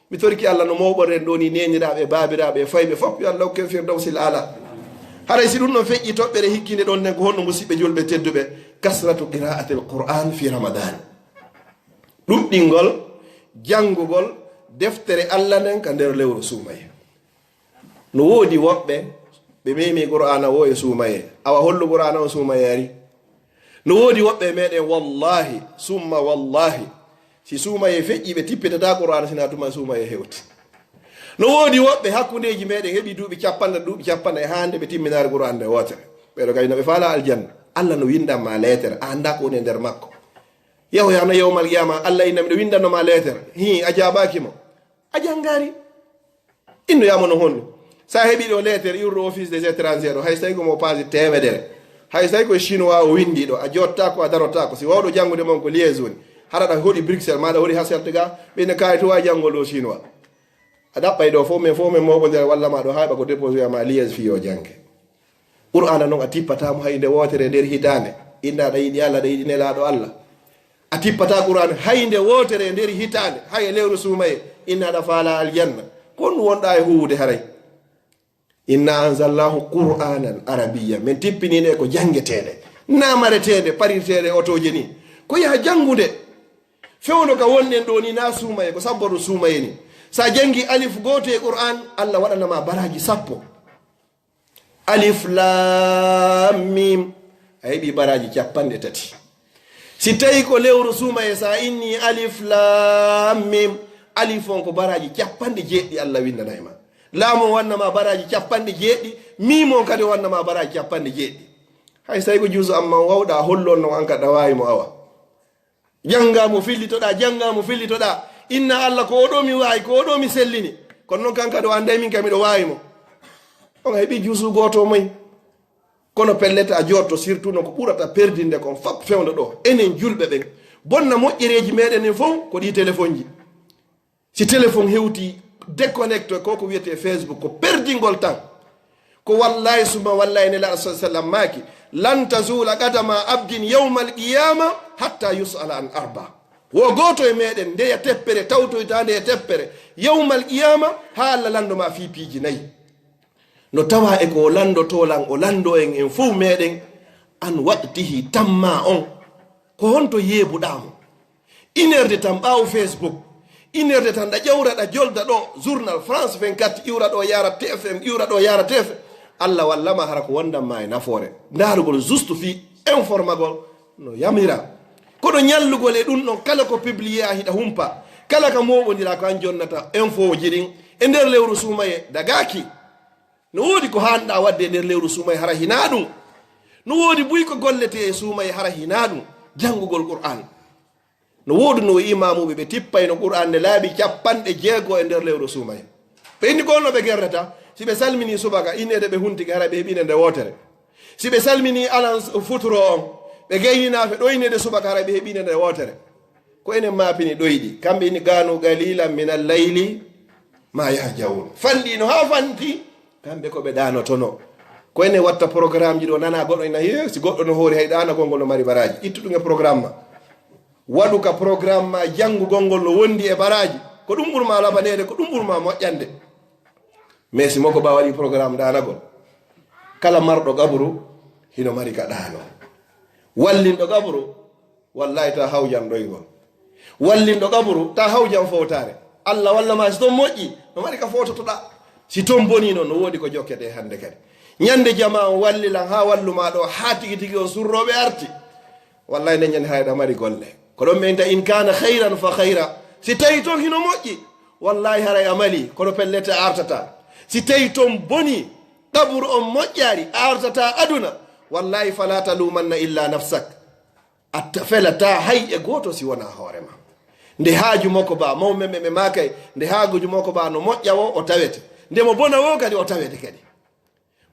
Mi torike Allah no mooɓoren ɗoo ni neeniraaɓe, baabiraaɓe, e fayɓe fof, yo Allah hokke en Firdawsil Aala. Haray si ɗum ɗon feƴƴi toɓɓere hikkinde ɗon nden ko honno, musiɓɓe julɓe tedduɓe? Kasratu qira'atil Qur'an fi Ramadan. Ɗuɗɗingol janngugol deftere Allah nden ka nder lewru suumaye. No woodi woɓɓe ɓe memi Qur'aana o e suumaye. Awa hollu Qur'aana o suumaye ari? No woodi woɓɓe e meɗen, wallahi, summa wallahi, si suumaye feƴƴi, ɓe tippitata Qur'aana, sina tuma suumaye hewti. No woodi woɓɓe hakkundeeji meɗen heɓi duuɓi capanɗe, duuɓi capanɗe e hande ɓe timminaali Qur'aana nde wootere. Ɓeɗo kadi no ɓe faala aljanna. Allah no windan ma leetere, a annda ko woni e nder makko. Yahu yana yawmal qiyama, Allah inna miɗo windanno ma leetere. Hi, a jaabaaki mo. A janngaari. Innoyaama no honno? So a heɓii ɗo leetere iwruɗo office des étrangers ɗo, hay so tawi ko mo page teemedere, hay so tawi ko e chinois o winndi ɗo, a joottaako, a darotaako. Si wawɗo janngude mon ko Liège woni, hara ɗa hoɗi Bruxelles, ma ɗa hoɗi Hasselt ga, ɓe ne kaari to waawi janngol ɗo chinois. A ɗaɓɓay ɗo fof, men fof men mooɓondira walla ma ɗo hayɓa ko déposé ma Liège fii yo jannge. Qur'aana noon a tippataamo hay nde wootere e nder hitaande. Inna aɗa yiɗi Allah, aɗa yiɗi Nelaaɗo Allah. A tippata Qur'aana hay nde wootere e nder hitaande, hay e lewru suumaye. Inna aɗa faala aljanna. Ko honɗum wonɗa e huuwude haray? Inna anzalnahu Qur'aanan Arabiyya. Men tippini nde ko janngeteende, namareteende, parirteende e otooje ni. Ko yaha janngude. Fewndo ka wonɗen ɗo ni na suumaye, ko sabboto suumaye ni. Sa janngi alif gooto e Qur'aan, Allah waɗana ma baraaji sappo. Alif Laam Miim, a heɓi baraaji capanɗe tati. Si tawi ko lewru suumaye, sa inni Alif Laam Miim, alif on ko baraaji capanɗe jeeɗiɗi Allah winndana e ma. Laam on wanna ma baraaji capanɗe jeeɗiɗi, miim on kadi wanna ma baraaji capanɗe jeeɗiɗi. Hay so tawi ko juusu amma on wawɗa hollu on non an kadi ɗa waawi mo awa. Jannga mo fillitoɗa, jannga mo fillitoɗa. Inna Allah ko oɗo mi waawi, ko oɗo mi sellini. Kono noon kan kadi o annday min kam miɗo waawi mo. On heɓi juusu gooto moy. Kono pellet a jotto, surtout no ko ɓurata perdinde kon fop fewndo ɗo. Enen julɓe ɓen. Bonna moƴƴereeji meɗen en fof ko ɗi téléphone ji. Si téléphone hewti déconnecté, ko ko wiyete Facebook, ko perdingol tan. Ko wallahi summa wallahi Nelaaɗo sallallahu alaihi wasallam maaki, "Lan tazula qadama abdin yawmal qiyama hatta yus'ala an arba." Wo gooto e meɗen ndeya teppere, tawtoyta nde e teppere, yawmal qiyama, haa Allah lanndo ma fii piiji nayi. No tawa e ko lanndotoo lan, o lanndo en, en fof meɗen, an waqtihi tamma on. Ko honto yeebuɗa mo? Une heure de temps ɓaawo Facebook. Une heure de temps ɗa ƴawra, ɗa jolda ɗo, journal France vingt-quatre, iwra ɗo, yara T F M, iwra ɗo, yara T F M. Allah walla ma hara ko wondan ma e nafoore. Ndaarugol juste fii informagol no yamira. Kono ñallugol e ɗum ɗon, kala ko publié a hiɗa humpa. Kala ka mooɓondira ko an jonnata info ji ɗin. E nder lewru suumaye dagaaki. No woodi ko haanɗa waɗde e nder lewru suumaye hara hinaa ɗum. No woodi buy ko golletee e suumaye hara hinaa ɗum. Janngugol Qur'aan. No woodunoo imaamuuɓe ɓe tippayno Qur'aan nde laabi capanɗe jeego e nder lewru suumaye. Ɓe inni ko honno ɓe gerrata, si ɓe salminii subaka, inneede ɓe huntike, hara ɓe heɓiino nde wootere. Si ɓe salminii alan futuro on, ɓe gayninaafe ɗo inneede subaka, hara ɓe heɓiino nde wootere. Ko enen maapini ɗoyɗi. Kamɓe inni, "Kaanu qaliilan minal layli maa yahja'uun." Fanɗiino haa fanti, kamɓe ko ɓe ɗaanotono. Ko enen watta programme ji ɗo, nana goɗɗo ina, "Hee, si goɗɗo no hoori hay ɗaanagol ngol no mari baraaji." Ittu ɗum e programme ma. Waɗu ka programme ma janngugol ngol no wondi e baraaji. Ko ɗum ɓurma labaneede, ko ɗum ɓurma moƴƴande. Mais si moko ba waɗi programme ɗaanagol, kala marɗo qabru hino mari ka ɗaano. Wallinɗo qabru, wallahi ta hawjan ɗoyngol. Wallinɗo qabru, ta hawjan fowtaare. Allah walla ma si ton moƴƴi, no mari ka fototoɗa. Si ton boni noon, no woodi ko jokkete hannde kadi. Ñande jama on wallilan haa wallu ma ɗo, haa tigi tigi on surrooɓe arti. Wallahi nden ñande hayɗa mari golle. Ko ɗon ɓe inta in kana khayran fa khayra. Si tawi ton hino moƴƴi, Wallahi, haray a mali, kono pellet a artata. Si tawi ton boni, qaburu on moƴƴaari, a artata aduna. Wallahi, fala talumanna illa nafsak. A ta-, felata hay e gooto si wonaa hoore ma. Nde haaju makko ba, mawɓe men ɓe maakay, nde haaju makko ba no moƴƴa wo, o tawete. Nde mo bona wo kadi, o tawete kadi.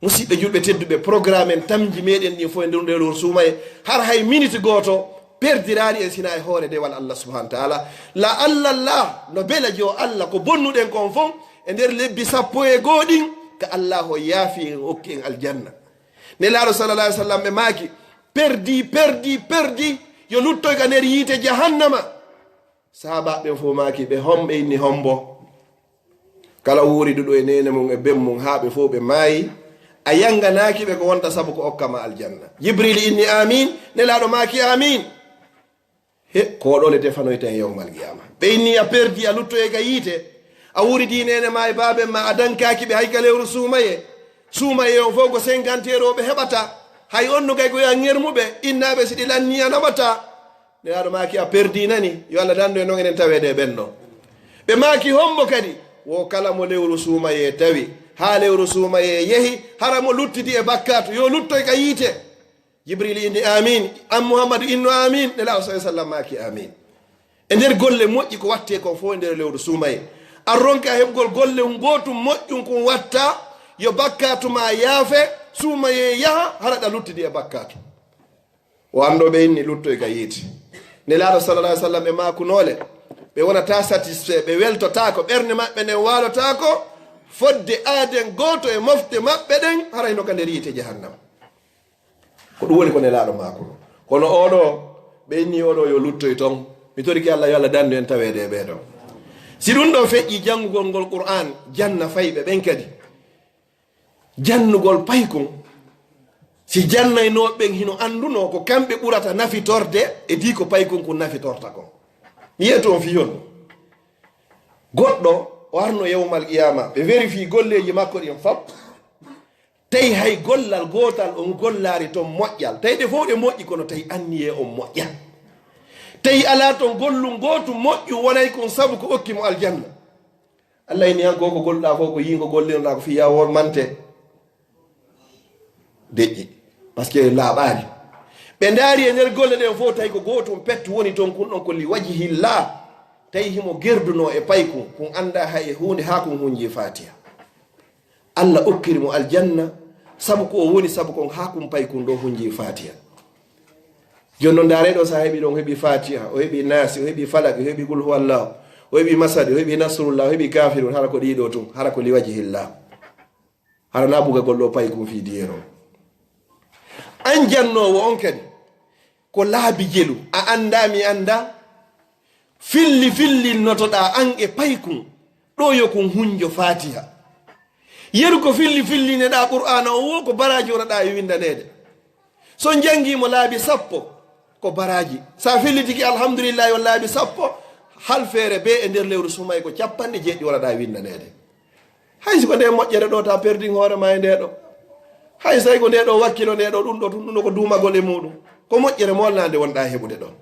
Musidɓe julɓe tedduɓe, programme en tamji meɗen ɗin fof e nder ndee lewru suumaye, har hay minute gooto perdiraali en sina e hoore dewal Allah subhanahu wa taala. La Allah la no bela jo Allah ko bonnuɗen kon fof e nder lebbi sappo e goo ɗin, ka Allah o yaafi en, okki en aljanna. Nelaaɗo sallallahu alaihi wasallam ɓe maaki, perdi, perdi, perdi, yo luttoy ka nder yiite jahannama. Sahaabaaɓe ɓen fof maaki, ɓe hom-, ɓe inni hombo. Kala wuuriduɗo e neene mum e ben mum haa ɓe fof ɓe maayi, a yanganaaki ɓe ko wonta sabu ko okka ma aljanna. Jibril inni amin, Nelaaɗo maaki amin. He, ko ɗo le tefanoyta e yawmal qiyama. Ɓe inni a perdi, a luttoye ka yiite. A wuuridi neene ma e baaben ma, a dankaaki ɓe hay ka lewru suumaye. Suumaye on fof ko cinquante euro ɓe heɓata. Hay on no kay ko yo a ŋermu ɓe, innaaɓe si ɗi lanni a naɓata. Nelaaɗo maaki a perdi nani, yo Allah dandu e non enen taweede e ɓen ɗo. Ɓe maaki hombo kadi, wo kala mo lewru suumaye tawi, haa lewru suumaye yehi, hara mo luttidi e bakkaatu, yo luttoy ka yiite. Jibril inni amin, an Muhammadu inno amin, Nelaaɗo sallallahu alaihi wasallam maaki amin. E nder golle moƴƴi ko watte kon fof e nder lewru suumaye. A ronka heɓgol golle ngootum moƴƴum kun watta, yo bakkaatu ma yaafe, suumaye yaha, hara ɗa luttidi e bakkaatu. O anndo ɓe inni luttoy ka yiite. Nelaaɗo sallallahu alaihi wasallam ɓe maakunoole, ɓe wonata satisfait, ɓe weltotaako, ɓernde maɓɓe nden waalotaako, fodde aaden gooto e mofte maɓɓe ɗen, hara hino ka nder yiite jahannama. Ko ɗum woni ko Nelaaɗo maakuno. Kono oɗo, ɓe inni oɗo yo luttoy ton. Mi torike Allah yo Allah dandu en taweede e ɓee ɗon. Si ɗum ɗon feƴƴi janngugol ngol Qur'an, janna fayɓe ɓen kadi. Jannugol paykun, si jannaynooɓe ɓen hino anndunoo ko kamɓe ɓurata nafitorde e dii ko paykun kun nafitorta kon. Mi yeetu on fii honɗum? Goɗɗo o arno yawmal qiyama, ɓe vérifier golleeji makko ɗin fop, tawi hay gollal gootal on gollaari ton moƴƴal, tawi ɗe fof ɗe moƴƴi, kono tawi anniyee on moƴƴa, tawi alaa ton gollun gootu moƴƴu wonay kun sabu ko okki mo aljanna. Allah inni han ko, ko golluɗaa fof, ko yiingo gollinoɗaa ko fii yaa wormante. Deƴƴi. Parce que laaɓaali. Ɓe ndaari e nder golle ɗen fof, tawi ko gootum pettu woni ton, kun ɗon ko li wajhillah. Tawi himo gerdunoo e paykun, kun anndaa hay e huunde haa kun hunji Fatiha. Allah okkiri mo aljanna, sabu ko o woni, sabu kon haa kun paykun ɗo hunji Fatiha. Jooni non, ndaaree ɗo, so a heɓi ɗon, o heɓi Fatiha, o heɓi Naasi, o heɓi Falaki, o heɓi Qul huwallahu, o heɓi Masadi, o heɓi Nasrullah, o heɓi Kafirun, hara ko ɗiɗo tun, hara ko liwajihillah. Hara na bugagol ɗo paykun fii diyero. An jannoowo on kadi, ko laabi jelu, a anndaa mi anndaa, filli fillinnotoɗaa an e paykun, ɗo yo kun hunjo Fatiha. Yeru ko filli fillineɗaa Qur'aana o wo, ko baraaji wonɗaa e winndaneede. So njanngiimo laabi sappo, ko baraaji. Sa fillitike alhamdulillahi on laabi sappo, halfeere bee e nder lewru sumay ko cappanɗe jeeɗiɗi wonɗaa e winndaneede. Hay si ko nde moƴƴere ɗo, ta perdin hoore ma e nde ɗo. Hay so tawi ko nde ɗo wakkilo nde ɗo, ɗum ɗo tun, ɗum ɗo ko duumagol e muɗum. Ko moƴƴere molnaande wonɗaa heɓude ɗon.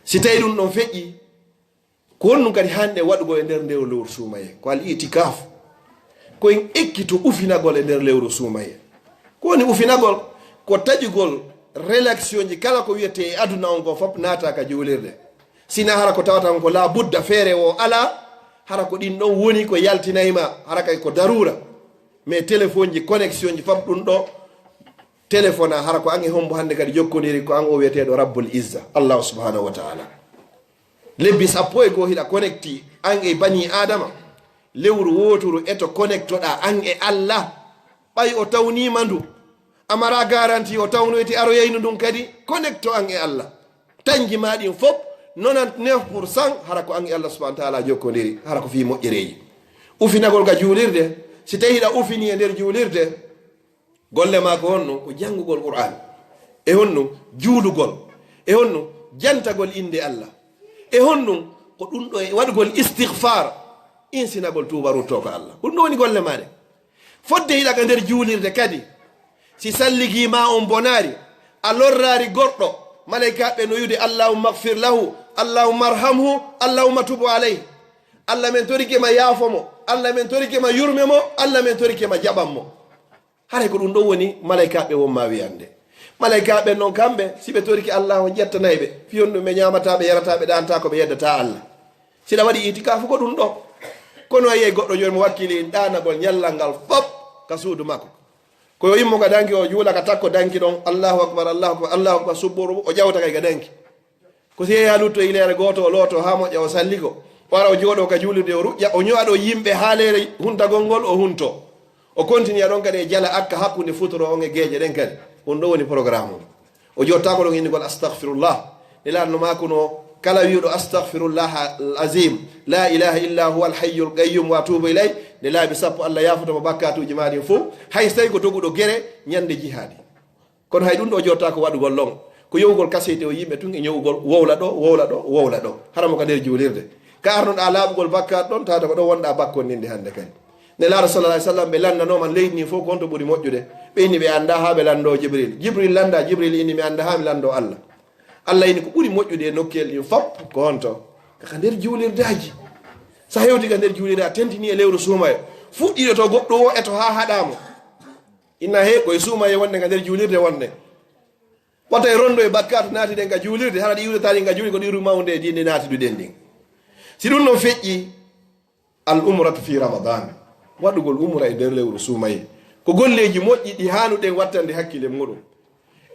Si tawi ɗum ɗon feƴƴi, ko honɗum kadi hannde waɗugol e nder nde lewru suumaye? Ko al itikaf. Ko en ekkito ufinagol e nder lewru suumaye. Ko woni ufinagol? Ko taƴugol relaxionji kala ko wiyete e aduna on ko fop naata ka juulirde. Sina hara ko tawata on ko la budda, feere wo alaa, hara ko ɗin ɗon woni ko yaltinay ma, hara kay ko daruura. Mais téléphone ji, connexion ji, fop ɗum ɗo téléphone a, hara ko an e hombo hannde kadi jokkodiri, ko an o wiyeteeɗo Rabbul Izza, Allahu subhanahu wa ta'ala. Lebbi sappo e goo hiɗa connecti an e bani Adama. Lewru wooturu eto connectoɗa an e Allah. Ɓay o tawnima ndu, a mara garanti o tawnoyti aroyayno ndun kadi, connecto an e Allah. Tanji ma ɗin fop, nonante-neuf pour cent, hara ko an e Allah subhanahu wa ta'ala jokkodiri, hara ko fii moƴƴereeji. Ufinagol ka juulirde, si tawi hiɗa ufini e nder juulirde, golle ma ko honno? Ko janngugol Qur'an. E honno? Juulugol. E honno? Jantagol innde Allah. E honno? Ko ɗum ɗo e waɗugol istighfar, insinagol tuuba, rutto ka Allah. Ɗum ɗo woni golle ma ɗe. Fodde hiɗa ka nder juulirde kadi, si salligi ma on bonaari, a lorraari goɗɗo, malaykaaɓe no wi'ude, "Allahumma ighfir lahu, Allahumma arhamhu, Allahumma tub alayh." Allah men torike ma yaafo mo, Allah men torike ma yurme mo, Allah men torike ma jaɓan mo. Haray ko ɗum ɗon woni malaykaaɓe won ma wiyande. Malaykaaɓe noon kamɓe, si ɓe torike Allah, on ƴettanay ɓe. Fiyon ɗum ɓe ñaamataa, ɓe yarataa, ɓe ɗaanataa ko ɓe yeddataa Allah. Si ɗa waɗi itikaafu ko ɗum ɗo. Kono a yiyay goɗɗo jooni mo wakkili ɗaanagol ñallal ngal fop ka suudu makko. Ko yo immo ka danki, o juula ka takko danki ɗon, Allahu akbar, Allahu akbar, Allahu akbar, subbuuru, o ƴawta kay ka danki. Ko si yeeya lutto e leere gooto, o looto haa moƴƴa, o salligo. O ara o jooɗo ka juulirde, o ruƴƴa, o ño'a ɗo yimɓe haa leere huntagol ngol, o hunto. O kontiniya ɗon kadi e jala akka hakkunde futuro on e geeƴe ɗen kadi. On ɗo woni programme on. O jottaako ɗon innigol astahfirullah. Nelaaɗo no maakuno, kala wi'uɗo astahfirullah al azim, la ilaha illa huwa al hayyul qayyum wa atubu ilay, nde laabi sappo Allah yaafoto mo bakkatuuji maa ɗin fof, hay so tawi ko doguɗo gere ñande jihaadi. Kono hay ɗum ɗo jottaako waɗugol lon. Ko yowugol kasete o yimɓe tun e ñowugol, wowla ɗo, wowla ɗo, wowla ɗo. Hara mo ka nder juulirde. Ka arnoɗaa laaɓugol bakkaat ɗon, tawata ko ɗon wonɗaa bakkondinde hannde kadi. Nelaaɗo sallallahu alaihi wasallam, ɓe lanndanooma leydi ndin fof ko honto ɓuri moƴƴude. Ɓe inni ɓe anndaa haa ɓe lanndoo Jibril. Jibril lannda, Jibril inni mi anndaa haa mi lanndoo Allah. Allah inni ko ɓuri moƴƴude e nokkuyel ɗin fop ko honto? Ka nder juulirdaaji. So a hewti ka nder juulirde, a tentini e lewru suumaye. Fuɗɗiiɗo to goɗɗo o eto haa haɗaa mo. Inna he, ko e suumaye wonde ka nder juulirde wonde. Wata e rondo e bakkaatu naati ɗen ka juulirde, hara ɗi iwrata ɗin ka juulirde, ko ɗi iru mawnde e diine naati du ɗen ɗin. Si ɗum ɗon feƴƴi, al umratu fi Ramadan, waɗugol umra e nder lewru suumaye, ko golleeji moƴƴi ɗi haanuɗen wattande hakkile muɗum.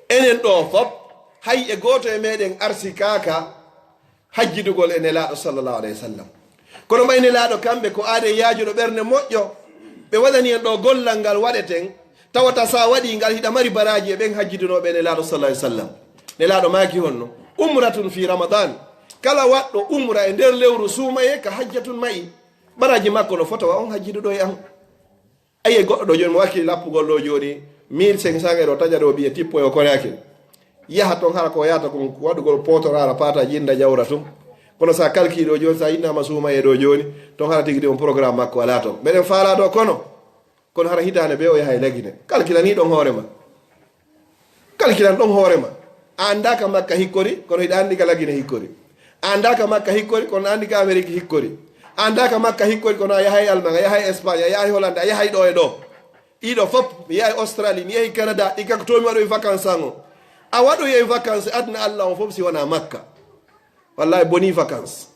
Enen ɗo fop, hay e gooto e meɗen arsikaaka hajjidugol e Nelaaɗo sallallahu alayhi wa sallam. Kono ɓay Nelaaɗo kamɓe ko aaden yaajuɗo ɓernde moƴƴo, ɓe waɗani en ɗo gollal ngal waɗeten, tawata sa waɗi ngal hiɗa mari baraaji e ɓen hajjidunooɓe e Nelaaɗo sallallahu alayhi wa sallam. Nelaaɗo maaki honno? Umratun fi Ramadan. Kala waɗɗo umra e nder lewru suumaye ka hajjatun ma'i. Baraaji makko no fota wa on hajjiduɗo e an. Ayi, goɗɗo ɗo jooni mo wakki lappugol ɗo jooni mille cinq cents euro, taƴa ɗo ɓiye tippo e o Konakiri. Yaha ton hara ko yahata kon waɗugol pootoraara paata jinda jawra tun. Kono sa kalkii ɗo jooni, sa innama suumaye ɗo jooni, ton hara tigi tigi on programme makko alaa ton. Meɗen faalaa ɗo kono, kono hara hitaande bee o yaha e Lagine. Kalkilanii ɗon hoore ma. Kalkilan ɗon hoore ma. A anndaa ka Makka hikkori, kono hiɗa anndi ka Lagine hikkori. A anndaa ka Makka hikkori, kono a anndi ka Amerik hikkori. A anndaa ka Makka hikkori, kono a yahay Alman, a yahay Espagne, a yahay Hollande, a yahay ɗo e ɗo. Ɗiɗo fop, mi yahay Australie, mi yahi Canada, ɗi kak to mi waɗoyi vacances an o. A waɗoyi e vacances, aduna Allah on fop si wonaa Makka. Wallahi, boni vacances.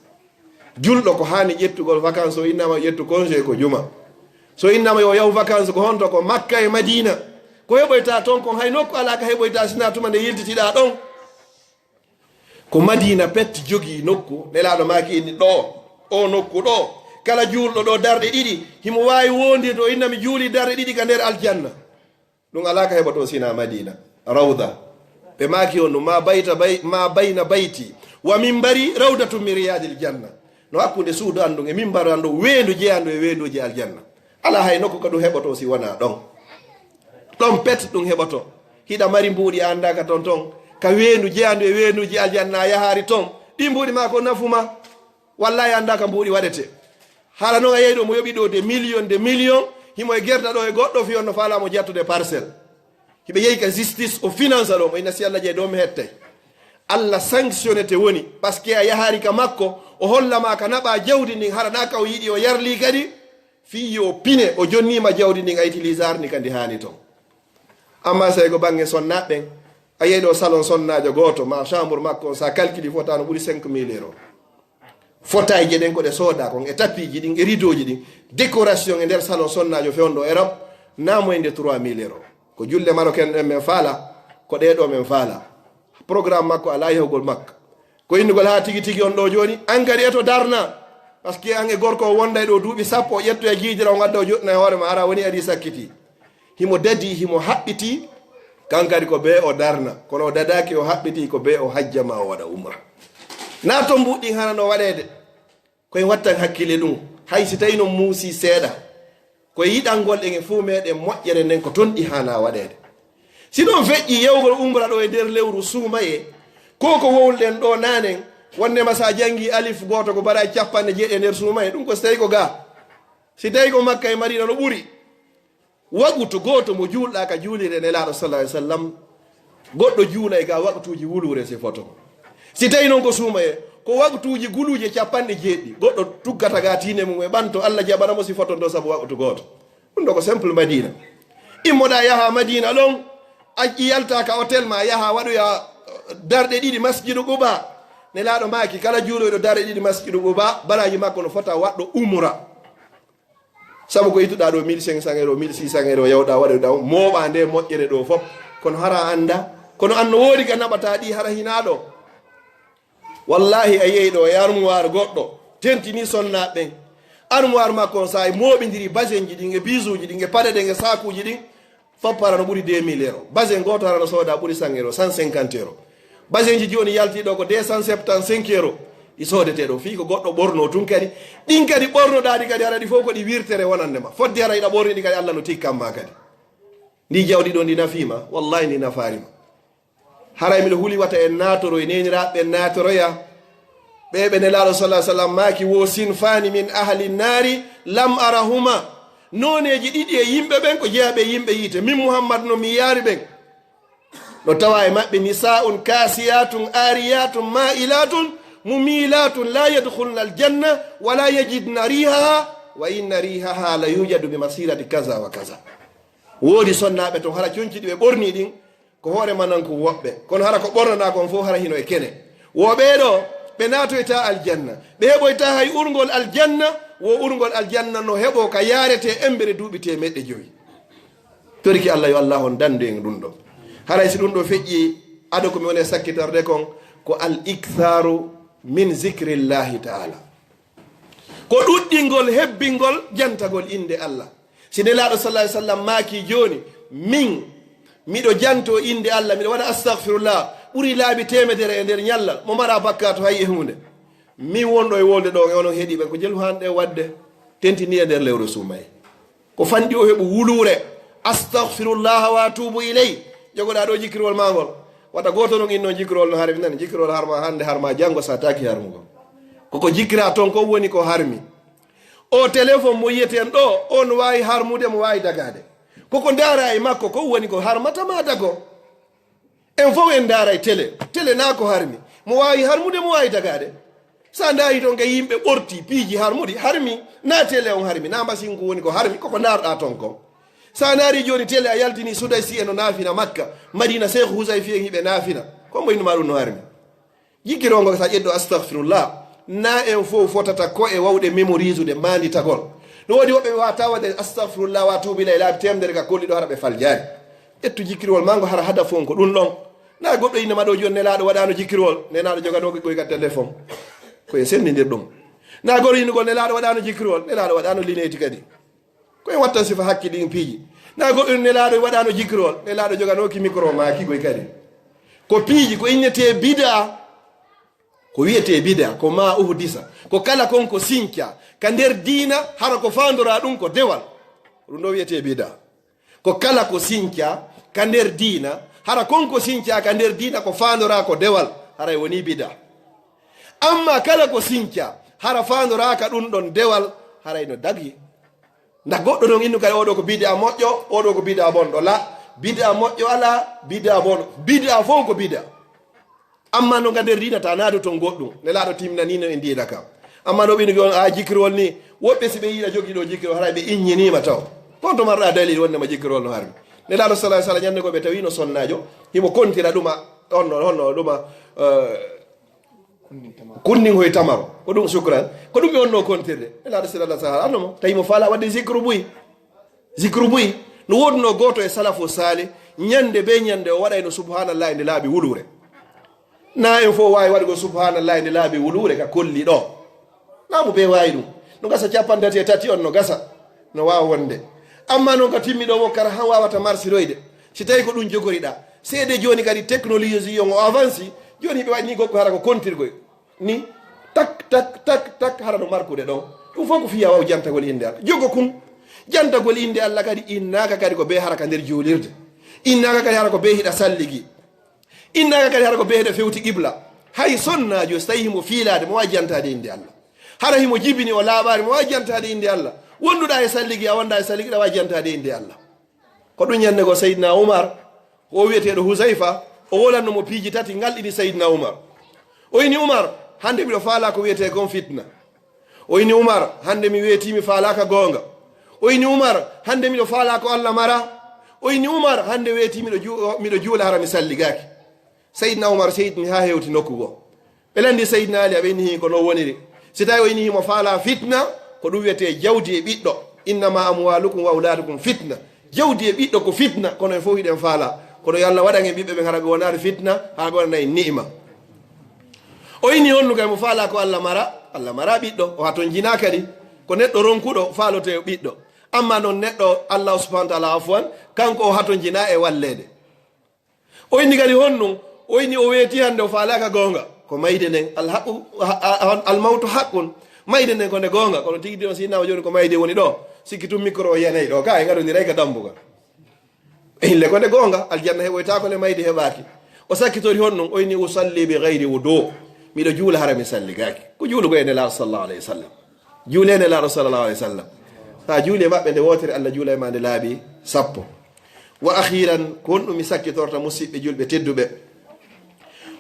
Julɗo ko haani ƴettugol vacances, o innama ƴettu congé ko juma. So innama yo yahu vacances, ko honto? Ko Makka e Madina. Ko heɓoyta ton kon, hay nokku alaa ka heɓoyta sina tuma nde yiltitiɗa ɗon. Ko Madina pet jogii nokku, Nelaaɗo maaki inni ɗo, o nokku ɗo. Kala juulɗo ɗo darɗe ɗiɗi, himo waawi wondirde, o innami juuli darɗe ɗiɗi ka nder aljanna. Ɗum alaa ka heɓoto sina Madina. Rawda. Ɓe maaki on ɗum, ma bayta bay-, ma bayna bayti wa mimbari rawdatun min riyadil janna. No hakkunde suudu an ɗum e mimbaru an ɗum, weendu jeyandu e weenduuji aljanna. Alaa hay nokku ka ɗum heɓoto si wonaa ɗon. Ɗon pet ɗum heɓoto. Hiɗa mari mbuuɗi a anndaa ka ton ton. Ka weendu jeyandu e weenduuji aljanna a yahaari ton. Ɗi mbuuɗi ma ko nafu ma. Wallahi, anndaa ka mbuuɗi waɗete. Haala noon a yehi ɗo mo yoɓi ɗo de million, de million, himo e gerta ɗo e goɗɗo, fiyon no faalaa mo jattude parcelle. Hiɓe yehi ka justice, o finance ɗo, mo ina si Allah jeyi ɗo mi hettay. Allah sanctionnete woni, parce que a yahaari ka makko, o holla ma ka naɓa jawdi ndin, hara na ka o yiɗi, o yarli kadi, fii yo pine, o jonnima jawdi ndin, a utilisar ni kandi haani ton. Amma so tawi ko bannge sonnaaɓe ɓen, a yehi ɗo salon sonnaajo gooto, ma chambre makko on, sa calculi fota no ɓuri cinq mille euros. Fotayje ɗen ko ɗe sooda kon, e tapiji ɗin, e rideauji ɗin, décoration e nder salon sonnaajo fewndo Europe, na moyde trois mille euros. Ko julle marocain ɗen men faala, ko ɗe ɗo men faala. Programme makko alaa yahugol Makka. Ko innugol haa tigi tigi on ɗo jooni, an kadi eto darna. Parce que an e gorko o wonday ɗo duuɓi sappo, o ƴettoya jiidira, o ngadda, o joɗɗina e hoore ma, hara woni adii sakkiti. Himo dadi, himo haɓɓiti, kan kadi ko bee o darna. Kono o dadaaki, o haɓɓiti, ko bee o hajja ma o waɗa umra. Na to mbuɗɗi hana no waɗeede. Koye wattan hakkille ɗum, hay si tawi non muusi seeɗa. Ko yiɗangol en e fuu meɗen moƴƴere nden, ko ton ɗi haana waɗeede. Si ɗon feƴƴi yewgol umra ɗo e nder lewru suumaye, ko ko wowluɗen ɗo naanen, wonnema sa janngi alif gooto ko bara e capanɗe jeeɗi e nder suumaye, ɗum ko si tawi ko ga. Si tawi ko Makka e Madina no ɓuri. Wagutu gooto mo juulɗa ka juulirde Nelaaɗo sallallahu alaihi wasallam, goɗɗo juula e ga waqtuuji wuluure si foto. Si tawi non ko suumaye, Ko waktuuji guluuje capanɗe jeeɗiɗi. Goɗɗo tuggata ga tiinde mum e ɓanto, Allah jaɓana mo si fotonto sabu waktu gooto. Ɗum ɗo ko simple Madina. Immoɗa yaha Madina ɗon, a yalta ka hotel ma, yaha waɗoya, eh, darɗe ɗiɗi Masjidu Quba. Nelaaɗo maaki, kala juuloyɗo darɗe ɗiɗi Masjidu Quba, baraaji makko no fota waɗɗo umra. Sabu ko ittuɗa ɗo mille cinq cents euro, mille six cents euro, yawɗa waɗoyɗa, mooɓa nde moƴƴere ɗo fof. Kono hara annda, kono an no woodi ka naɓata ɗi, hara hina ɗo. Wallahi, a yehi ɗo e armoire goɗɗo, tentini sonnaaɓe ɓen. Armoire makko on, sa e mooɓindiri basenji ɗin, e bisuuji ɗin, e paɗe ɗen, e saakuuji ɗin, fof para no ɓuri deux mille euro. Basen gooto hara no sooda ɓuri cent euro, cent cinquante euro. Basenji jooni yalti ɗo ko deux cent septante-cinq euro. Ɗi soodete ɗo, fii ko goɗɗo ɓorno tun kadi. Ɗin kadi ɓornoɗaa ɗi kadi, hara ɗi fof ko ɗi wirtere wonande ma. Fodde hara iɗa ɓorni ɗi kadi, Allah no tikkan ma kadi. Ndi jawdi ɗo, ndi nafiima? Wallahi, ndi nafaari ma. Haray miɗo huli wata en naatoro e neeniraaɓe ɓen naatoroya. Ɓe ɓe Nelaaɗo sallallahu alaihi wasallam maaki, wo sinfani min ahli nnaari lam arahuma. Nooneeji ɗiɗi e yimɓe ɓen ko jeyaɓe e yimɓe yiite. Min Muhammad no mi yaari ɓen. No tawa e maɓɓe nisaa'un kaasiyaatun aariyaatun maa'ilaatun mumiilaatun laa yadkhulna aljanna wa laa yajidna riihaha wa inna riihaha la yujadu bi masirati kaza wa kaza. Woodi sonnaaɓe ton hara conci ɗi ɓe ɓorni ɗin ko hoore mananku woɓɓe, kono hara ko ɓornoɗaa kon fof hara hino e kene. Wo ɓee ɗo ɓe naatoyta aljanna, ɓe heɓoyta hay urngol aljanna, wo urngol aljanna no heɓo ka yaarete embere duuɓi teemeɗɗe jowi. Toriki Allah, yo Allah on dandu en ɗum ɗo. Haray si ɗum ɗo feƴƴi, ado ko mi woni e sakkitorde kon, ko al iktharu min zikrillahi ta'ala. Ko ɗuɗɗingol, hebbingol, jantagol innde Allah. Si Nelaaɗo sallallahu alaihi wasallam maaki jooni, min, miɗo janto innde Allah, miɗo waɗa astaghfirullah, ɓuri laabi teemedere e nder ñallal, mo mara bakkaatu hay e huunde. Min wonɗo e wolde ɗo, e onon heɗiiɓe, ko jelu hanɗe waɗde, tentini e nder lewru suumaye. Ko fanɗi o heɓu wuluure. Astaghfirullah wa atubu ilay. Jogoɗaa ɗo jikkirwol maa ngol. Wata gooto non inno jikkirwol no harmi nani. Jikkirwol harma hannde, harma janngo, sa taaki harmugol. Koko jikkira ton ko woni ko harmi. O téléphone mo yiyeten ɗo, on waawi harmude, mo waawi dagaade. Koko ndaara e makko ko woni ko harmata ma dago. En fof en ndaaray télé. Télé na ko harmi. Mo waawi harmude, mo waawi dagaade. Sa ndaari toon kay yimɓe ɓorti piiji harmuɗi, harmi. Na télé on harmi, na mbasin ko woni ko harmi, koko ndaarɗaa toon kon. Sa ndaari jooni télé a yaltini Sudaysi en no naafina Makka, Madina Seeku Husayfi en hiɓe naafina. Ko mbo innuma ɗum no harmi. Jikkiro ngo sa ƴeddo astaghfirullah. Na en fof fotata ko e wawde mémoriser-de maanditagol. No woodi woɓɓe ɓe wata waɗde astaghfirullah wa tuubu ilay laabi teemedere ka kolli ɗo hara ɓe faljaari. Ƴettu jikkirwol maa ngo hara hada fof ko ɗum ɗon. Na goɗɗo innama ɗo jooni Nelaaɗo waɗaano jikkirwol, Nelaaɗo joganoo ko goy ka téléphone. Ko e senndindir ɗum. Na goɗɗo innugol Nelaaɗo waɗaano jikkirwol, Nelaaɗo waɗaano lineyti kadi. Ko e watta sifa hakki ɗin piiji. Na goɗɗo Nelaaɗo waɗaano jikkirwol, Nelaaɗo joganooki micro maa ki goy kadi. Ko piiji, ko innetee bid'a. Ko wiyetee bid'a, ko ma uhdisa. Ko kala kon ko sinca ka nder diina, hara ko faandoraa ɗum ko dewal. Ɗum ɗo wiyetee bid'a. Ko kala ko sinca ka nder diina, hara kon ko sinca ka nder diina ko faandoraa ko dewal, haray woni bid'a. Amma kala ko sinca, hara faandoraaka ɗum ɗon dewal, haray no dagi. Nda goɗɗo non innu kadi, oɗo ko bid'a moƴƴo, oɗo ko bid'a bonɗo. La, bid'a moƴƴo ala, bid'a bonɗo. Bid'a fof ko bid'a. Amma no nga nder diina ta naadu ton goɗɗum. Nelaaɗo timminaniino en diina ka. Amma no ɓe on a jikkirwol ni, woɓɓe si ɓe yiɗa jogiiɗo jikkirwol, haray ɓe inñiniima taw. Kon to marɗa dalil wonde ma jikkirwol no harmi. Nelaaɗo sallallahu alaihi wasallam ñande ko ɓe tawi no sonnaajo, himo kontira ɗuma, on no, on no ɗuma, eh, kunndin hoy tamaro. Ko ɗum, shukran. Ko ɗum ɓe wonno kontirde. Nelaaɗo sallallahu alaihi wasallam arno mo, tawi mo faala waɗde zikru buy. Zikru buy. No woodunoo gooto e salafu saalih, ñande be ñande o waɗayno subhanallah e nde laabi wuluure. Na en fof waawi waɗugol subhanallah e nde laabi wuluure ka kolli ɗo. Na mo be waawi ɗum. No gasa capanɗe tati e tati on no gasa. No waawa wonde. Amma noon ka timmi ɗo wo kara han waawata marsiroyde. Si tawi ko ɗum jogoriɗa. Seede jooni kadi technologie on o avanci. Jooni ɓe waɗi ni goɗɗo hara ko kontirgol. Ni, tak, tak, tak, tak, hara no markude ɗon. Ɗum fof ko fiya waw jantagol innde Allah. Jogo kun. Jantagol innde Allah kadi innaaka kadi ko be hara ka nder juulirde. Innaaka kadi hara ko be hiɗa salligi. Innaaka kadi hara ko be hiɗa fewti qibla. Hay sonnaajo so tawi himo fiilaade, mo waawi jantaade innde Allah. Hara himo jibini o laaɓaari, mo waawi jantaade innde Allah. Wonduɗa e salligi, a wonda e salligi, ɗa waawi jantaade innde Allah. Ko ɗum ñande goo Seydina Umar, ko o wiyeteeɗo Husayfa, o wolanno mo piiji tati ngalɗini Seydina Umar. O ini Umar, Hannde miɗo faalaa ko wiyetee kon fitna. O inni Umar, hannde mi weetii mi faalaaka goonga. O inni Umar, hannde miɗo faalaa ko Alla mara. O inni Umar, hannde weetii miɗo ju-, miɗo juula hara mi salligaaki. Seydina Umar seytini haa hewti nokku goo. Ɓe lanndi Seydina Ali, aɓe inni hii ko non woniri. Si tawi o inni himo faalaa fitna, ko ɗum wiyetee jawdi e ɓiɗɗo. Innama amwalukum wa auladukum fitna. Jawdi e ɓiɗɗo ko fitna, kono en fof hiɗen faalaa. Kono yo Alla waɗan en ɓiɓɓe ɓen hara ɓe wonaali fitna, hara ɓe wonana en ni'ima. O inni honno kay mo faalaa ko Alla mara, Alla mara ɓiɗɗo, o hatonjinaa kadi. Ko neɗɗo ronkuɗo faalotee ɓiɗɗo. Amma non neɗɗo Alla subhanahu wa ta'ala afwan, kanko o hatonjinaa e walleede. O inni kadi honno, o inni o weetii hannde o faalaaka goonga. Ko mayde nden, alhaqu, ha-, ha-, almawtu haqqun. Mayde nden ko nde goonga, kono tigi tigi on si innama jooni ko mayde woni ɗo. Sikki tun micro o yiyanay ɗo, ka e ngaɗondiray ka dambugal. E hille ko nde goonga, aljanna heɓoytaako le mayde heɓaaki. O sakkitori honno, o inni usalli bi gayri wudu. Miɗo juula hara mi salligaaki. Ko juulugo e Nelaaɗo sallallahu alayhi wa sallam. Juule e Nelaaɗo sallallahu alayhi wa sallam. Sa juuli e maɓɓe nde wootere, Alla juula e ma nde laabi sappo. Wa akhiran, ko honɗum mi sakkitorta musiɓɓe julɓe tedduɓe?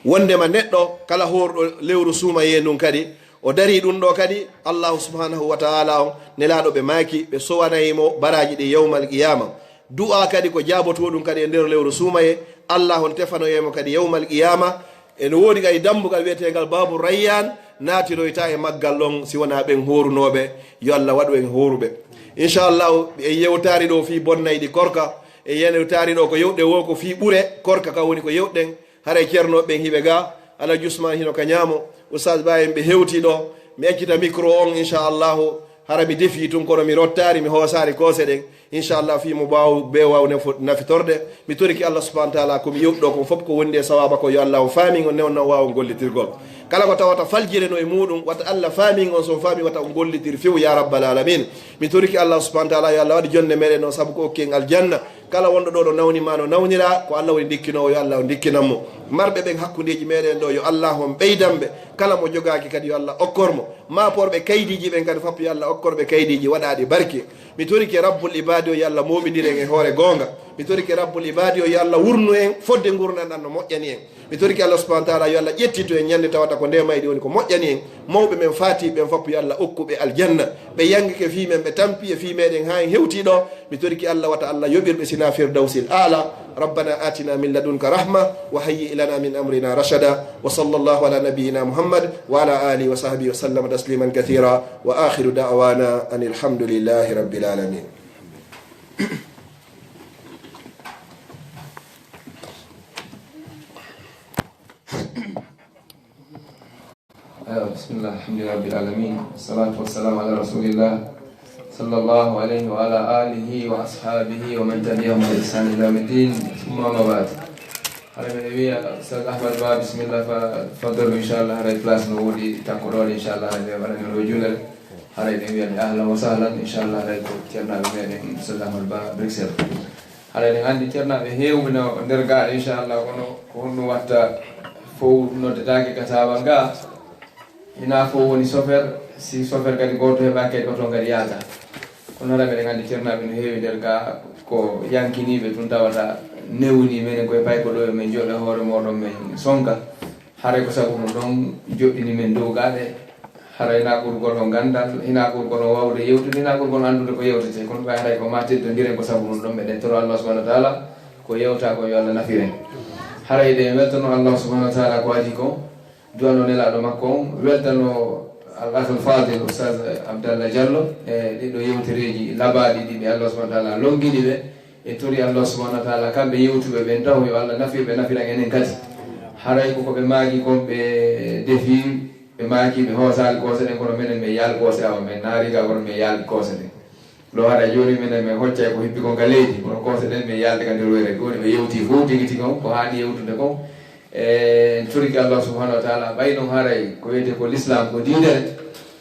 Wondema neɗɗo kala horuɗo lewru suumayee ndun kadi, o darii ɗum ɗo kadi, Allahu subhanahu wa ta'ala on, Nelaaɗo ɓe maaki, ɓe sowanay mo baraaji ɗi yawmal qiyaama. Du'a kadi ko jaabotoɗum kadi e nder lewru suumayee, Allah on tefanoyay mo kadi yawmal qiyaama. E no woodi kadi dambugal wiyeteengal Baabu Rayyan, naatiroyta e maggal ɗon si wonaa ɓen horunooɓe. Yo Allah waɗu en horuɓe. Inchallahu, en yewtaari ɗo fii bonnayɗi korka, en yewtaari ɗo ko yewɗe wo ko fii ɓure korka, ka woni ko yewɗen. Haray ceernooɓe ɓen hiɓe ga, Alhaji Usman hino ka ñaamo, Oustaz Ba en ɓe hewti ɗo. Mi accita micro on, inchallahu, hara mi defii tun, kono mi rottaari, mi hoosaari koose ɗen. Inchallah, fii mo baaw-, be waaw ne fo-, nafitorde. Mi toriki Allah subhanahu wa ta'ala ko mi yewti ɗo kon fof ko wondi e sawaaba ko yo Allah o faamin on newna o waawa on gollitirgol. Kala ko tawata faljere no e muɗum, wata Allah faamin on, so on faami wata on gollitir few ya rabbal alamin. Mi toriki Allah subhanahu wa ta'ala yo Allah waɗi jonde meɗen on sabu ko okki en aljanna. Kala wonɗo ɗo ɗo nawni ma no nawnira, ko Allah woni ndikkinoowo, yo Allah o ndikkinan mo. Marɓe ɓen hakkundeeji meɗen ɗo, yo Allah on ɓeydan ɓe. Kala mo jogaaki kadi yo Allah okkor mo. Maaporɓe kaydiiji ɓen kadi fof yo Allah okkor ɓe kaydiiji waɗaaɗi barke. Mi torike Rabbul Ibaadi o, yo Allah mooɓindir en e hoore goonga. Mi torike Rabbul Ibaadi o, yo Allah wurnu en fodde ngurndan ɗan no moƴƴani en. Mi torike Allah subhanahu wa ta'ala, yo Allah ƴettitu en ñande tawata ko nde mayɗi woni ko moƴƴani en. Mawɓe men faati ɓen fof, yo Allah okku ɓe aljanna. Ɓe yangike fii men, ɓe tampi e fii meɗen haa en hewti ɗo. Mi torike Allah wata Allah yoɓir ɓe sina Firdawsil Aala. ربنا آتنا من لدنك رحمة وهيئ لنا من أمرنا رشدا. وصلى الله على نبينا محمد وعلى آله وصحبه وسلم تسليما كثيرا. وآخر دعوانا أن الحمد لله رب العالمين. Aywa, bismillah, alhamdulillahi rabbil alamin. Wassalatu wassalamu ala rasulillah, sallallahu alayhi wa ala alihi wa ashabihi wa man tabi'ahum bi ihsan ila yawmiddin. Summa amma ba'd. Hara miɗo wiya Ustaz Ahmad Ba, bismillah, fa, faddalu, inchallah, haray place no woodi takko ɗon, inchallah, haray ɓe waɗani on ɗo juulere. Haray ɓe wiya ɓe ahlan wa sahlan, inchallah, haray ko ceernaaɓe meɗen Ustaz Ahmad Ba Bruxelles. Haray eɗen anndi ceernaaɓe heewɓe no nder gaa, inchallah, kono ko honɗum watta fow noddetaake ka taabal ngaa? Hinaa fow woni chauffeur, si chauffeur kadi gooto heɓaaki kadi oto on kadi yaata. Kono haray meɗen anndi ceernaaɓe no heewi nder gaa, ko yankiniiɓe tun tawata newni meɗen koye payko ɗo, yo men jooɗo e hoore mooɗon men sonka. Haray ko sabu ɗum ɗon joɗɗini men dow gaa ɗe. Haray hinaa ɓurgol on ganndal, hinaa ɓurgol on waawde yewtude, hinaa ɓurgol on anndude ko yewtetee. Kono ɓay haray ko maa teddondiren ko sabu ɗum ɗon. Meɗen toro Allah subhanahu wa ta'ala ko yewta ko yo Allah nafir en. Haray eɗen weltono Allah subhanahu wa ta'ala ko adii kon, du'ano Nelaaɗo makko on, weltano Al Akhul Fadil Ustaz Abdallah Diallo e ɗiɗo yewtereeji labaaɗi ɗi ɓe Allah subhanahu wa ta'ala longini ɓe. E tori Allah subhanahu wa ta'ala kamɓe yewtuɓe ɓen taw yo Allah nafir ɓe, nafiran enen kadi. Haray ko ko ɓe maaki kon ɓe defi, ɓe maaki ɓe hoosaali koose ɗen, kono menen men yaali koose, awa men naari ga kono men yaali koose ɗen. Ɗo haray jooni menen men hoccay ko hippi kon ka leydi, kono koose ɗen men yaalde ka nder woyre. Jooni ɓe yewti fow tigi tigi on ko haani yewtude kon. E en toriki Allah subhanahu wa ta'ala, ɓay non haray ko wiyetee ko l'islam ko diinere,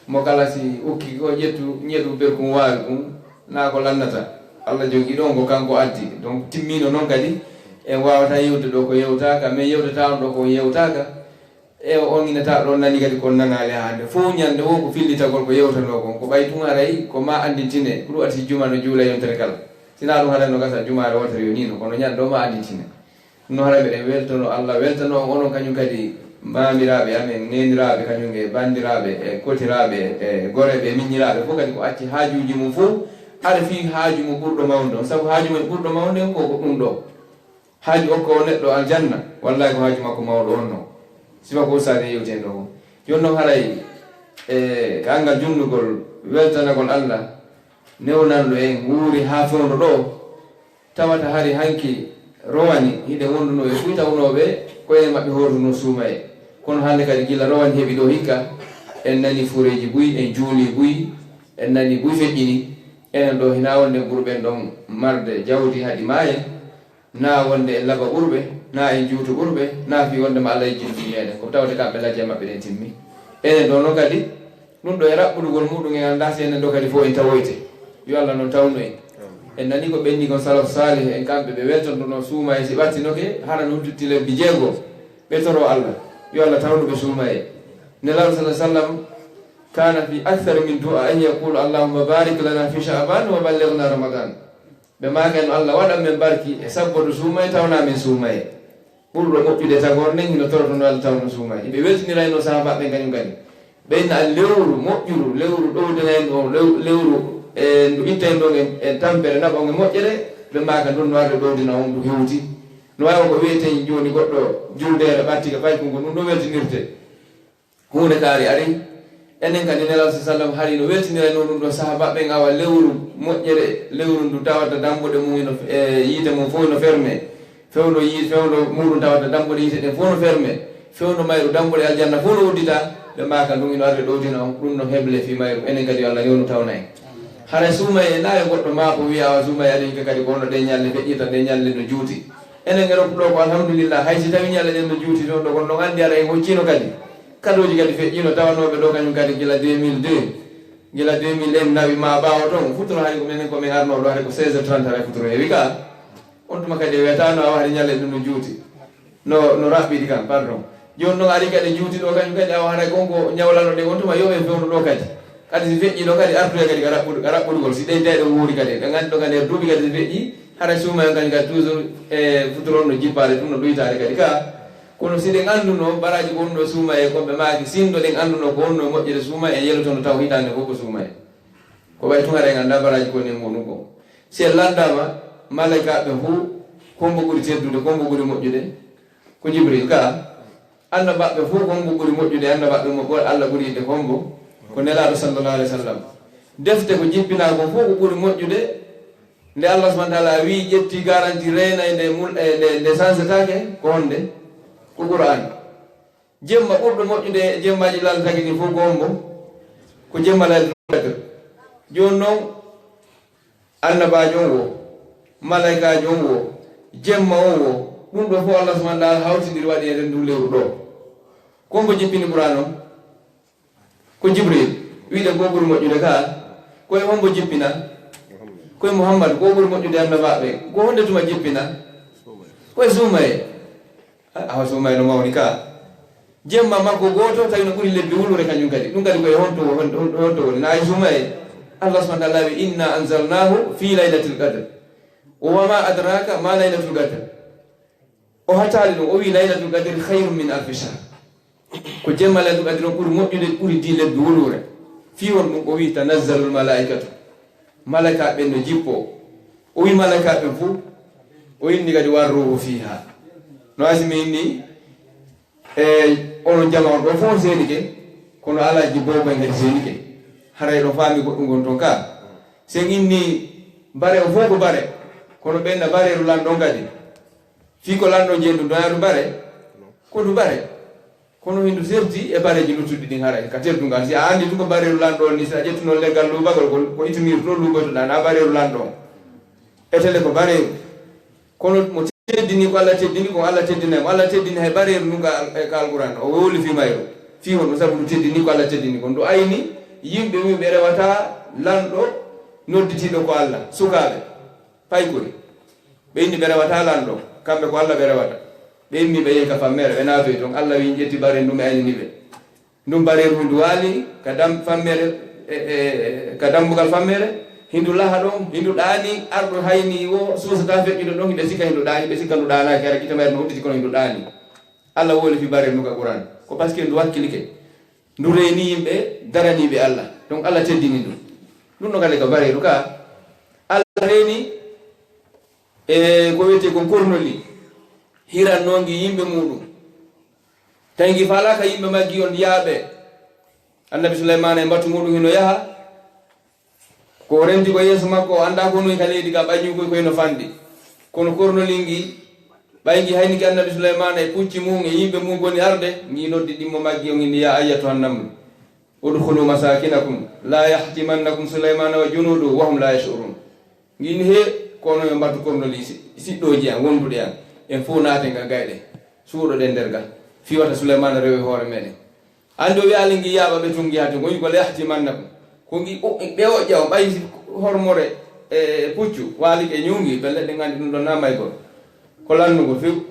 mo kala si ukki ko ƴettu, ƴettu berkum waawi ɗum, naa ko lannata. Allah jogii ɗon ko kanko addi. Donc, timmiino non kadi, en waawata yewtude ɗo ko yewtaaka, men yewtata on ɗo ko yewtaaka. E o on ina tawa ɗon nani kadi kon nanaali hannde. Fow ñande wo ko fillitagol ko yewtanoo kon. Ko ɓay tun haray ko maa anndintine. Ko ɗum addi juma no juula yontere kala. Sinaa ɗum haray no gasa jumaare wootere yo nii no. Kono ñande o maa anndintine. No haray meɗen weltono Allah, weltano on onon kañum kadi maamiraaɓe amen, neeniraaɓe, kañum e banndiraaɓe, e kotiraaɓe, e goreeɓe, e miññiraaɓe, fof kadi ko acci haajuuji mum fof, ara fii haaju mo ɓurɗo mawnude on. Sabu haaju mo ɓurɗo mawnude on ko, ko ɗum ɗo. Haaju okko o neɗɗo aljanna, wallaahi ko haaju makko mawɗo on no. Sifa ko ustaade yewti en ɗo ko. Jooni noon haray, e ka anngal junnugol, weltanagol Allah, newnanɗo en wuuri haa fewndo ɗo, tawata hari hanki rowani, hiɗen wonduno e fuy tawnooɓe ko enen maɓɓe hoorduno suumaye. Kono hannde kadi gila rowani heɓi ɗo hikka, en nani fureeji buy, en juuli buy, en nani buy feƴƴini. Enen ɗo hina wonde ɓurɓen ɗon marde jawdi haɗi maayen, na wonde en laba ɓurɓe, na en juutu ɓurɓe, na fii wonde ma Allah yejjinti meɗen. Ko tawde kamɓe lajje maɓɓe ɗen timmi. Enen ɗo noon kadi, ɗum ɗo e raɓɓudugol muɗum en anndaa si enen ɗo kadi fof en tawoyte. Yo Allah noon tawnu en. En nani ko ɓenni kon salaf salih en kamɓe ɓe weltonduno suumaye si ɓattinoke hara no udditti lebbi jeego. Ɓe toro Allah. Yo Allah tawnu ɓe suumaye. Nelaaɗo sallallahu alaihi wasallam kana fi akthar min du'a an yaqulu allahumma barik lana fi sha'ban wa ballighna ramadan. Ɓe maaka no Allah waɗan men barki e sabboto suumaye tawna men suumaye. Ɓurɗo moƴƴude tagoor nden hino torotono Allah tawno suumaye. Ɓe weltinirayno sahaabaaɓe ɓen kañum kadi. Ɓe inna an lewru moƴƴuru, lewru ɗowdinayno on, lew-, lewru e ndu ittayno on e, e tampere naɓa on e moƴƴere, ɓe maaka ndun no arde ɗowdina on ndu hewti. No waawi ko wiyeten jooni goɗɗo juldeere ɓatti ka paykunko, ɗum ɗo weltinirte. Huunde kaari ari, enen kadi Nelaaɗo sallam hari no weltinirayno ɗum ɗo sahaabaaɓe ɓen awa lewru moƴƴere, lewru ndu tawata dambuɗe mum ino, e yiite mum fof no ferme. Fewndo yi-, fewndo muɗum tawata dambuɗe yiite ɗen fof no ferme. Fewndo mayru dambuɗe aljanna fof no uddita, ɓe maaka ɗum ino arde ɗowdina on, ɗum no heble fii mayru. Enen kadi yo Allah newnu tawna en. Hara suumaye na yo goɗɗo maako wiya awa suumaye ari hikka kadi ko hono ɗen ñalle feƴƴirta, ɗen ñalle no juuti. Enen e rokku ɗo ko alhamdulillah, hay si tawi ñalle ɗen no juuti toon ɗo, kono ɗon anndi ara en hoccino kadi. Kadooji kadi feƴƴino tawanooɓe ɗo kañum kadi gila deux mille deux, gila deux mille en nawi ma ɓaawo toon, futuro hari ko menen ko min arnoo ɗo hari ko seize heures trente hari futuro heewi ka. On tuma kadi e wiyata no awa hari ñalle ɗum no juuti. No, no raɓɓiɗi kan, pardon. Jooni noon ari kadi juuti ɗo kañum kadi awa haray kon ko ñawlano ɗe on tuma yo en fewndo ɗo kadi. Kadi si feƴƴi ɗo kadi artude kadi ka raɓɓudu-, ka raɓɓudugol. Si ɗen tawi ɗo wuuri kadi, ɓe nganndi ɗo kadi e duuɓi kadi si feƴƴi, haray suumaye on kañum kadi toujours e futuro on no jippaade ɗum no ɗuytaade kadi ka. Kono si ɗen annduno baraaji ko honno suumaye kon ɓe maaki, sinno ɗen annduno ko honno moƴƴere suumaye e yelotono taw hitaande fof ko suumaye. Ko ɓay tun haray en anndaa baraaji ko nen muɗum ko. Si en lanndaama, malaykaaɓe fof, ko hombo ɓuri teddude, ko hombo ɓuri moƴƴude? Ko Jibril ka. Annabaaɓe fof, ko hombo ɓuri moƴƴude? Annabaaɓe mo ɓur-, Allah ɓuri yiɗde ko hombo? Ko Nelaaɗo sallallahu alaihi wasallam. Defte ko jippinaa ko fof ko ɓuri moƴƴude, nde Allah subhanahu wa ta'ala wi'i ƴetti garanti reenay nde mul-, e nde, nde sansetaake, ko honde? Ko Qur'an. Jemma ɓurɗo moƴƴude e jemmaaji laalataki ɗin fof ko hombo? Ko jemma Laylatul Qadr. Jooni noon, annabaajo on wo, malaykaajo on wo, jemma on wo, ɗum ɗo fof Allah subhanahu wa ta'ala hawtindiri waɗi e nder ndu lewru ɗo. Ko hombo jippini Qur'an on? Ko Jibril. Wiɗen ko ɓuri moƴƴude ka. Ko e hombo jippina? Ko e Muhammad. Ko ɓuri moƴƴude annabaaɓe. Ko honde tuma jippina? Ko e suumaye. A-, awa suumaye no mawni ka. Jemma makko gooto tawi no ɓuri lebbi wulure kañum kadi. Ɗum kadi ko e honto, hon-, hon-, honto woni? Na ay suumaye. Allah subhanahu wa ta'ala wi, "Inna anzalnahu fi laylatil qadr. Wa ma adraka ma laylatul qadr." O hataali ɗum, o wi, "Laylatul qadri khayrun min alfi shahr." Ko jemma Laylatul Qadri on ɓuri moƴƴude, ɓuri di lebbi wulure. Fii won ɗum o wi, "Tanazzalul malaikatu." Malaikaaɓe ɓen no jippo. O wi malaikaaɓe ɓen fof. O inni kadi, "War ruhu fiha." No asimi inni, e onon jama on ɗo fof seenike, kono alaa jibbo ko en kadi seenike. Haray ɗo faami goɗɗum gon ton ka. Sen inni bare o fof ko bare. Kono ɓen na bareeru lan ɗon kadi. Fii ko lanɗo jeydu doya ndu bare, ko ndu bare. Kono hindu serti e bareeji luttuɗi ɗin haray, ka teddungal. Si a andi tun ko bareeru lanɗo on ni, si a ƴettuno leggal luubagol, ko, ko itunirto luugotoɗa, na bareeru lanɗo on. Etele ko bareeru. Kono mo teddini ko Allah teddini, ko Allah teddinay mo. Allah teddini hay bareeru ndun ka al-, e ka Alquran. O wowli fii mayru. Fii honɗum? Sabu ndu teddini ko Allah teddini ko. Ndu ayni yimɓe wi'uɓe rewata lanɗo nodditiiɗo ko Allah. Sukaaɓe. Paykuri. Ɓe inni ɓe rewata lanɗo, kamɓe ko Allah ɓe rewata. Ɓe immi ɓe yehi ka fammere, ɓe naatoyi ton. Allah wi ƴetti bareeru ndun, mi aynini ɓe. Ndun bareeru ndu waali ka dam-, fammere, e, e, e, ka dambugal fammere, hindu laha ɗon, hindu ɗaani, arɗo hayni wo, suusata feƴƴude ɗon, hiɓe sikka hindu ɗaani, ɓe sikka ndu ɗaanaaki, hara gite mayre no udditi kono hindu ɗaani. Allah wowli fii bareeru ndun ka Qur'an. Ko parce que ndu wakkilike. Ndu reeni yimɓe daraniiɓe Allah. Donc Allah teddini ndu. Ɗum no kadi ko bareeru ka. Allah reeni e ko wiyetee kon kornoli. Hiranno ngi yimɓe muɗum. Tawi ngi faalaaka yimɓe maggi on yaaɓe. Annabi Suleymaana e mbatu muɗum hino yaha. Ko o renti ko yeeso makko, o anndaa ko noy ka leydi ka ɓañi koy koy no fanɗi. Kono kornoli ngi, ɓay ngi haynike Annabi Suleymaana e pucci mum e yimɓe mum goni arde, ngi noddi ɗimmo maggi o ngi ni, "Ya ayyatuhan namlu, udkhulu masakinakum, la yahtimannakum Suleymaana wa junuduhu wa hum la yash'urun." Ngi ni, "He, kono yo mbattu kornoli si-, siɗɗooji an, wonduɗe an, en fof naaten ka gayɗe, suuɗoɗen nder ga, fii wata Suleymaana rewe hoore meɗen." Anndi o wiyaali ngi yaaɓa ɓe tun ngi hati, ngon ko la yahtimannakum. Ko ngi o-, ɓe oƴƴa on, ɓay si hormore e puccu, waali ke ñuungi, ɓe leɗɗe nganndi ɗum ɗon na maygol. Ko lannugol few,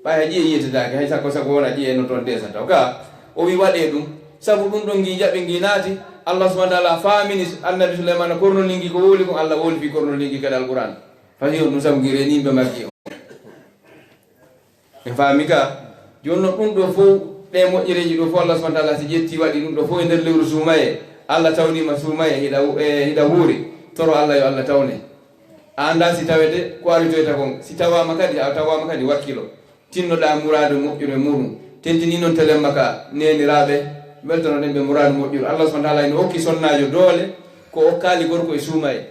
ɓay a ƴiye yiyetetaake, hay sakko sakko wona ƴiye no toon desata. O ka, o wi waɗee ɗum, sabu ɗum ɗon ngi jaɓi ngi naati, Allah subhanahu wa ta'ala faamini Annabi Suleymaana kornoli ngi ko wowli kon, Allah wowli fii kornoli ngi kadi Alqur'aan. Fati on ɗum sabu ngi reeni yimɓe maggi on. En faami ka, jooni non ɗum ɗo fof, ɗe moƴƴereeji ɗo fof, Allah subhanahu wa ta'ala si ƴetti waɗi ɗum ɗo fof e nder lewru suumaye, Allah tawniima suumaye hiɗa, e, hiɗa huuri, toro Allah yo Allah tawne. A anndaa si tawete ko aritoyta kon, si tawaama kadi, a tawaama kadi wakkilo. Tinnoɗaa muraadu moƴƴude muɗum. Tentini non telemma ka neeniraaɓe, weltonoɗen ɓe muraadu moƴƴuru. Allah subhanahu wa ta'ala ina okki sonnaajo doole, ko okkaali gorko e suumaye.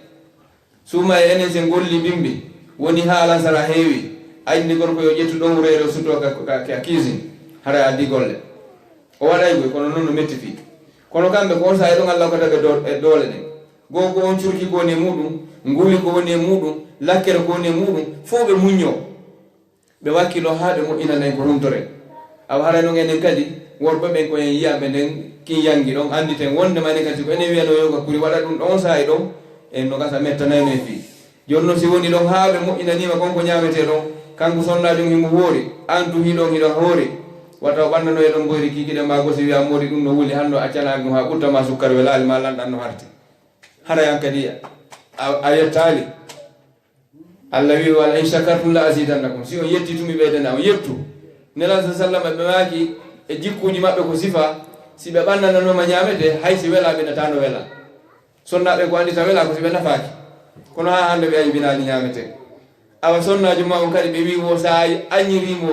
Suuma e enen sen golli bimbi, woni haa alansara heewi, ayni gorko yo ƴettu ɗon wureere o sutoo ka, ka, ka cuisine, hara addi golle. O waɗay goy, kono non no metti fii. Kono kamɓe ko on saa e ɗon Allah ko taɓe do-, e doole ɗen. Goo ko on curki ko woni e muɗum, nguuli ko woni e muɗum, lakkere ko woni e muɗum, fof ɓe muññoo. Ɓe wakkilo haa ɓe moƴƴinana en ko huntore. Awa haray non enen kadi, worɓe ɓen ko en yi'aɓe nden, kin yangi ɗon, annditen wonndema enen kadi si ko enen wiyanoo yo ka kuri waɗa ɗum ɗon saa'i ɗon, en no gasa mettanayno en fii. Jooni non si woni ɗon haa ɓe moƴƴinaniima kon ko ñaametee ɗon, kanko sonnaajo on himo hoori, an tun hiɗon hiɗa hoori, wata o ɓannano e ɗon mboyri kiikiɗe maa gosi wi'a moodi ɗum no wuli hanno accanaaki ɗum haa ɓutta maa sukkar welaali maa lanɗan no harti. Haray an kadi a, a yettaali. Allah wi'i, "Wa la in shakartum la azidannakum." Si on yetti tun mi ɓeydana on. Yettu. Nelaaɗo sallallahu alaihi wasallam ɓe maaki e jikkuuji maɓɓe ko sifa, si ɓe ɓannananooma ñaametee, hay si welaa ɓe nataano wela. Sonnaaɓe ko anndi ta welaa ko si ɓe nafaaki. Kono haa hannde ɓe aybinaali ñaametee. Awa sonnaajo ma on kadi ɓe wi'i wo sa añirii mo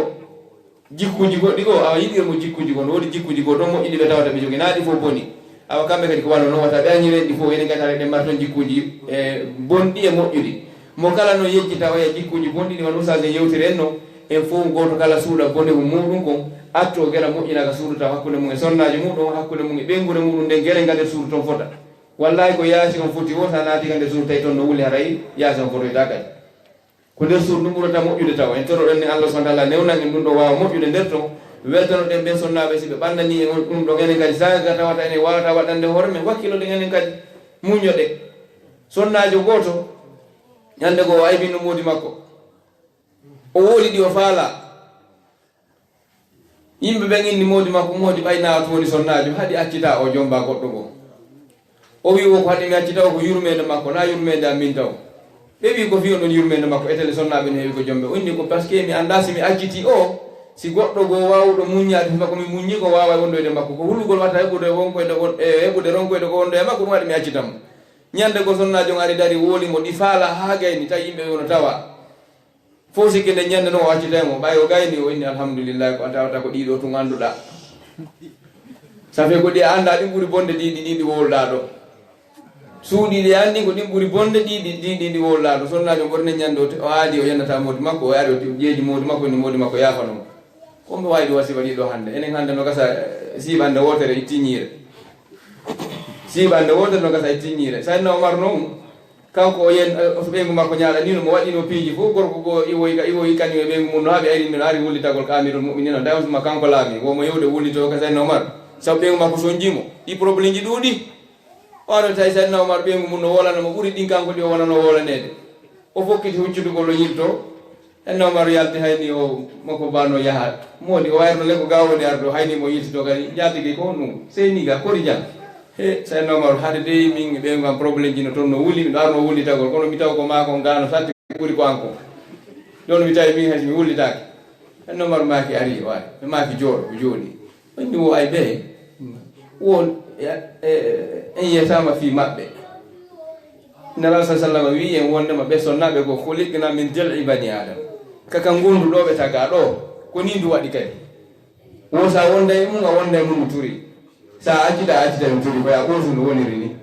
jikkuuji goɗɗi goo, awa yiɗir mo jikkuuji goo, no woodi jikkuuji goo, ɗon moƴƴi ɗi ɓe tawata ɓe jogii, naa ɗi fof boni. Awa kamɓe kadi ko wano non wata ɓe añiren ɗi fof, enen kadi haray ɗen mari ton jikkuuji, e, bonɗi e moƴƴuɗi. Mo kala non yejjita oya jikkuuji bonɗi ɗi wano Oustaz en yewtiri en no, en fof gooto kala suuɗa bonewu muɗum kon, atto gera moƴƴina ka suudu taw hakkunde mum e sonnaajo muɗum, hakkunde mum e ɓeynguure muɗum nden gere nga nder suudu ton fota. Wallahi ko yaasi on foti wo, sa naati ka nder suudu tawi ton no wuli haray yaasi on fotoyta kadi. Ko nder suudu ndun ɓurata moƴƴude tawa. En toroɗen ni Allah subhanahu wa ta'ala newnan en ɗum ɗo waawa moƴƴude nder ton. Weltanoɗen ɓen sonnaaɓe si ɓe ɓannanii en on ɗum ɗo enen kadi saaga tawata enen waawata waɗande hoore men, wakkiloɗen enen kadi muññoɗe. Sonnaajo gooto ñande goo o aybino moodi makko. O wooli ɗi o faalaa. Yimɓe ɓen inni moodi makko, moodi ɓay naa to woni sonnaajo, haɗi accita o jomba goɗɗo goo. O wi'i wo ko haɗi mi accita o ko yurmeende makko, naa yurmeende am min taw. Ɓe wi'i ko fii on ɗon yurmeende makko, etele sonnaaɓe no heewi ko jombe. O inni ko parce que mi anndaa si mi acciti o, si goɗɗo goo waawuɗo muññaade sifa ko mi muññi ko waaway wondoyde makko. Ko hulugol wata heɓude wonkoyde won-, e heɓude ronkoyde ko wondo e makko, ɗum waɗi mi accita mo. Ñande goo sonnaajo on ari dari wooli mo, ɗi faalaa haa gayni, tawi yimɓe ɓe no tawa. Fof sikki nden ñande non o accitay mo, ɓay o gayni o inni, "Alhamdulillah, ko a tawata ko ɗiɗo tun annduɗaa." Ça fait ko ɗi a anndaa ɗin ɓuri bonde ɗi, ɗi, ɗi, ɗi wowluɗaa ɗo. Suuɗi ɗi a anndi ko ɗin ɓuri bonde ɗi, ɗi, ɗi, ɗi, ɗi wowluɗaa ɗo. Sonnaajo ɓorne ñande o te-, o aadi o yannata moodi makko, o ari o te-, ƴeeji moodi makko, ni moodi makko yaafano mo. Ko mbo waawi ɗum wasi waɗi ɗo hannde. Enen hannde no gasa, eh, siiɓannde wootere itti ñiire. Siiɓannde wootere no gasa itti ñiire. Sayyidina Omar non, kanko o yen, o so ɓeyngu makko ñaaɗaniino mo, waɗiino piiji fof, gorko goo iwoyi ka, iwoyi kañum e ɓeyngu mum no haa ɓe ari, min ari wullitagol ka Amirul Mu'minin, o dawi on suma kanko laami, wo mo yewde wullitoo ka Sayyidina Omar, sabu ɓeyngu makko sonjii mo. Ɗi problème ji ɗuuɗi. O ari o tawi Sayyidina Omar ɓeyngu mum no wolana mo ɓuri ɗin kanko ɗi o wonano wolaneede. O fokkiti huccitugol o yiltoo. Sayyidina Omar yalti hayni o makko bano yaha. Moodi o wayruno le ko ga woni ardo hayni mo yiltitoo kadi. Njaatigi ko honɗum? Seyni ga kori jam. He, Sayyidina Omar, hade dey min e ɓeyngu am problème ji no toon no wuli, miɗo arno wullitagol, kono mi taw ko maa kon ga no satti ɓuri ko an kon. Jooni mi tawi min hay si mi wullitaaki. Sayyidina Omar maaki ari, o ari. Mi maaki jooɗo, o jooɗi. Inni wo ay ɓe wo en yetama fii maɓɓe. Nala sa sallama wi en wondema ɓe sonnaɓe ko khuliqna min dil'i bani adam. Kaka ngondu ɗo ɓe taga ɗo, ko ni ndu waɗi kadi. Wo sa wonda e mum a wonda e mum no turi. Sa accita a accita no turi, ko ya ɓoosu no woniri ni.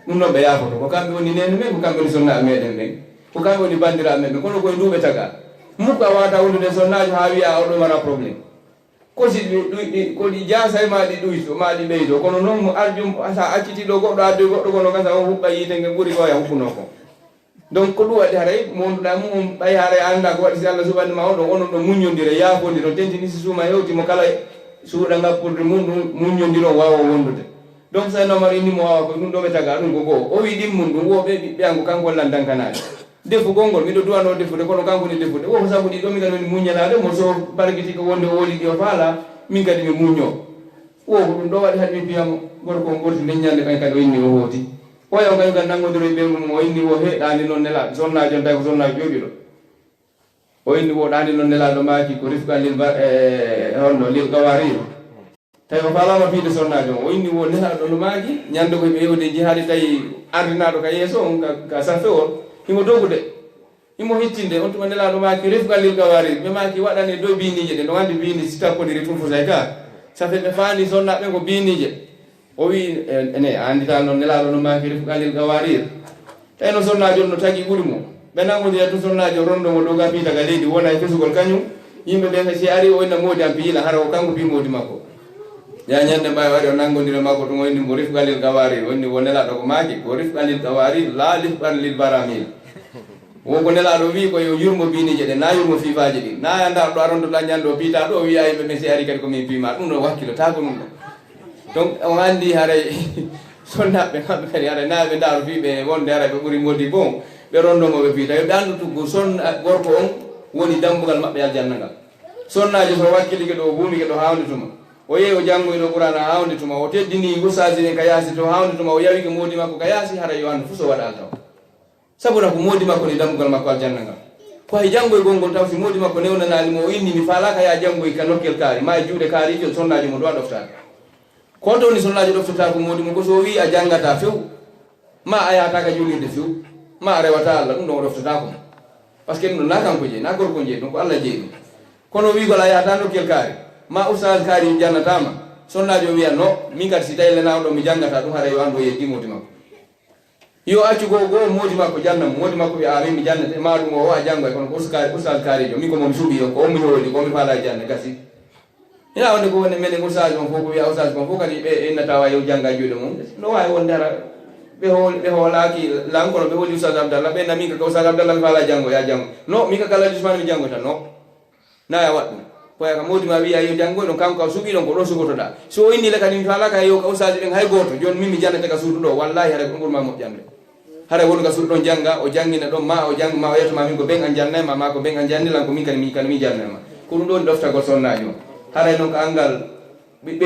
Ɗum noon ɓe yaafoto ko kamɓe woni nenu men, ko kamɓe woni sonnaɓe meɗen ɓen, ko kamɓe woni bandiraɓe men ɓen, kono koye ndu ɓe taga. Mukko a wata wondude e sonnajo ha wiya oɗo mara problème. Kosi ɗi ɗuy ɗi ko ɗi jaasa e ma ɗi ɗuyto ma ɗi ɓeydo, kono noon mo arjum sa acciti ɗo goɗɗo addoy goɗɗo kono gasa o huɓɓa yiite nge ɓuri ko ya huɓɓuno ko. Donc ko ɗum waɗi haray mo wonduɗa mum on ɓay haray a annda ko waɗi si Allah suɓani ma on ɗon onon ɗo muññondira yaafondira on tentini si suuma hewti mo kala suuɗa ngappurde mum ɗum muññondira on waawa wondude. Donc sa nomar inni mo waawa ko ɗum ɗo ɓe taga ɗum ko goo o wi ɗimmum ɗum wo ɓe ɓiɓɓe an ko kanko lan dankanaaɗe. Defugol ngol miɗo duwanoo defude kono kanko ni defude wo ko sabu ɗi ɗo min kadi woni muññanaade mo so bargiti ko wonde o woli ɗi o faala min kadi mi muññoo. Wo ko ɗum ɗo waɗi haɗi mi piyamo gorko on ɓorti nden ñande ɓay kadi o inni o hooti. Oya o kañum kadi nanngodiro e ɓeyngu mum o inni wo he ɗaani noon nelaaɗo sonnaajo on tawi ko sonnaajo jooɗiɗo. O inni wo ɗaani noon nelaaɗo maaki ko rifqan lil ba- e honno lil gawarir. Tawi o faalaama piide sonnaajo on o inni wo nelaaɗo no maaki ñande ko ɓe yewde jihaade tawi ardinaaɗo ka yeeso on ka, ka saffewol himo dogude. Himo hittinde on tuma nelaaɗo maaki rifqan lil gawarir ɓe maaki waɗane dow biiniije ɗe no anndi biini si takkodiri tun fusay ka safe ɓe faani sonnaaɓe ko biiniije. O wi ene a anndita noon nelaaɗo no maaki rifqan lil gawarir. Tawi no sonnaajo on no tagi ɓuri mo ɓe nangodira tun sonnaajo rondo mo doga piita ka leydi wona e fesugol kañum. Yimɓe ɓen si ari o inna moodi am piyila hara o kanko pi moodi makko. Ya ñande mbawi wari o nangodira makko tun o inni mo rifqan lil gawarir o inni wo nelaaɗo ko maaki ko rifqan lil gawarir la rifqan lil baramil. Wo ko nelaaɗo wi ko yo yurmo biinije ɗe na yurmo fiifaaji ɗi na ya ndarɗo arondoɗa ñande o piita ɗo o wiya yimɓe ɓen si ari kadi ko min piima ɗum ɗo wakkilotako ɗum ɗo. Donc on anndi haray sonnaɓe maɓɓe kadi haray na ɓe ndaaro fii ɓe wonde haray ɓe ɓuri modi bon ɓe rondo mo ɓe piita yo ɓe anndu tuggu sonna gorko on woni dambugal maɓɓe aljanna ngal. Sonnaajo so wakkilike ɗo o buumike ɗo haawnde tuma o yehi o janngoyi ɗo qurana haawnde tuma o teddini ustaasi ɗen ka yaasi to haawnde tuma o yawike moodi makko ka yaasi haray yo anndu fuu so waɗaali taw. Sabuna ko moodi makko ni dambugal makko aljanna ngal. Ko hay janngoygol ngol taw si moodi makko newnanaali mo o inni mi faalaaka ya janngoy ka nokkel kaari ma e juuɗe kaariijo sonnaajo mo duwa ɗoftaade. Ko honto woni sonnaajo ɗoftotaako moodi mo ko so o wii a janngata few ma a yahata ka juulirde few ma a rewata Allah ɗum ɗon o ɗoftotaako mo. Parce que ɗum ɗon na kanko jeyi na gorko jeyi ɗum ko Allah jeyi ɗum. Kono wiigol a yahata nokkel kaari ma ustaas kaari jannataama sonnaajo wiya no min kadi si tawi lenaa on ɗon mi janngata ɗum haray yo anndu o yeddi moodi makko. Yo accu goo goo moodi makko janna mo moodi makko wiya amin mi jannete ma ɗum o o a janngoy kono ko ustaas kaarijo min ko momi suɓi on ko on mi howli ko mi faala e jannde gasi. Ina wonde ko woni menen ustaas on fof ko wiya ustaas kon fof kadi ɓe innata wa yo jannga juuɗe mum no waawi wonde hara ɓe hooli ɓe hoolaaki lan kono ɓe hooli ustaas abdallah ɓe na min kaka ustaas abdallah mi faala janngo ya janngo no min kaka alhaji usmane mi janngoyta no. Naya waɗ ɗum koya ka moodi ma wiya yo janngoy ɗon kanko ka suɓi ɗon ko ɗon sugotoɗa so o inni le kadi mi faalaka yo ka ustaaji ɓen hay gooto jooni min mi jannete ka suudu ɗo wallahi haray ko ɗum ɓurma moƴƴande. Haray wonu ka suudu ɗon jannga o janngina ɗon ma o janngi ma o yetto ma min ko ɓen an jannay ma ma ko ɓen an janni lan ko min kadi min kadi min jannay ma. Ko ɗum ɗo woni ɗoftagol sonnaaji on haray noon ka anngal ɓiɓɓe.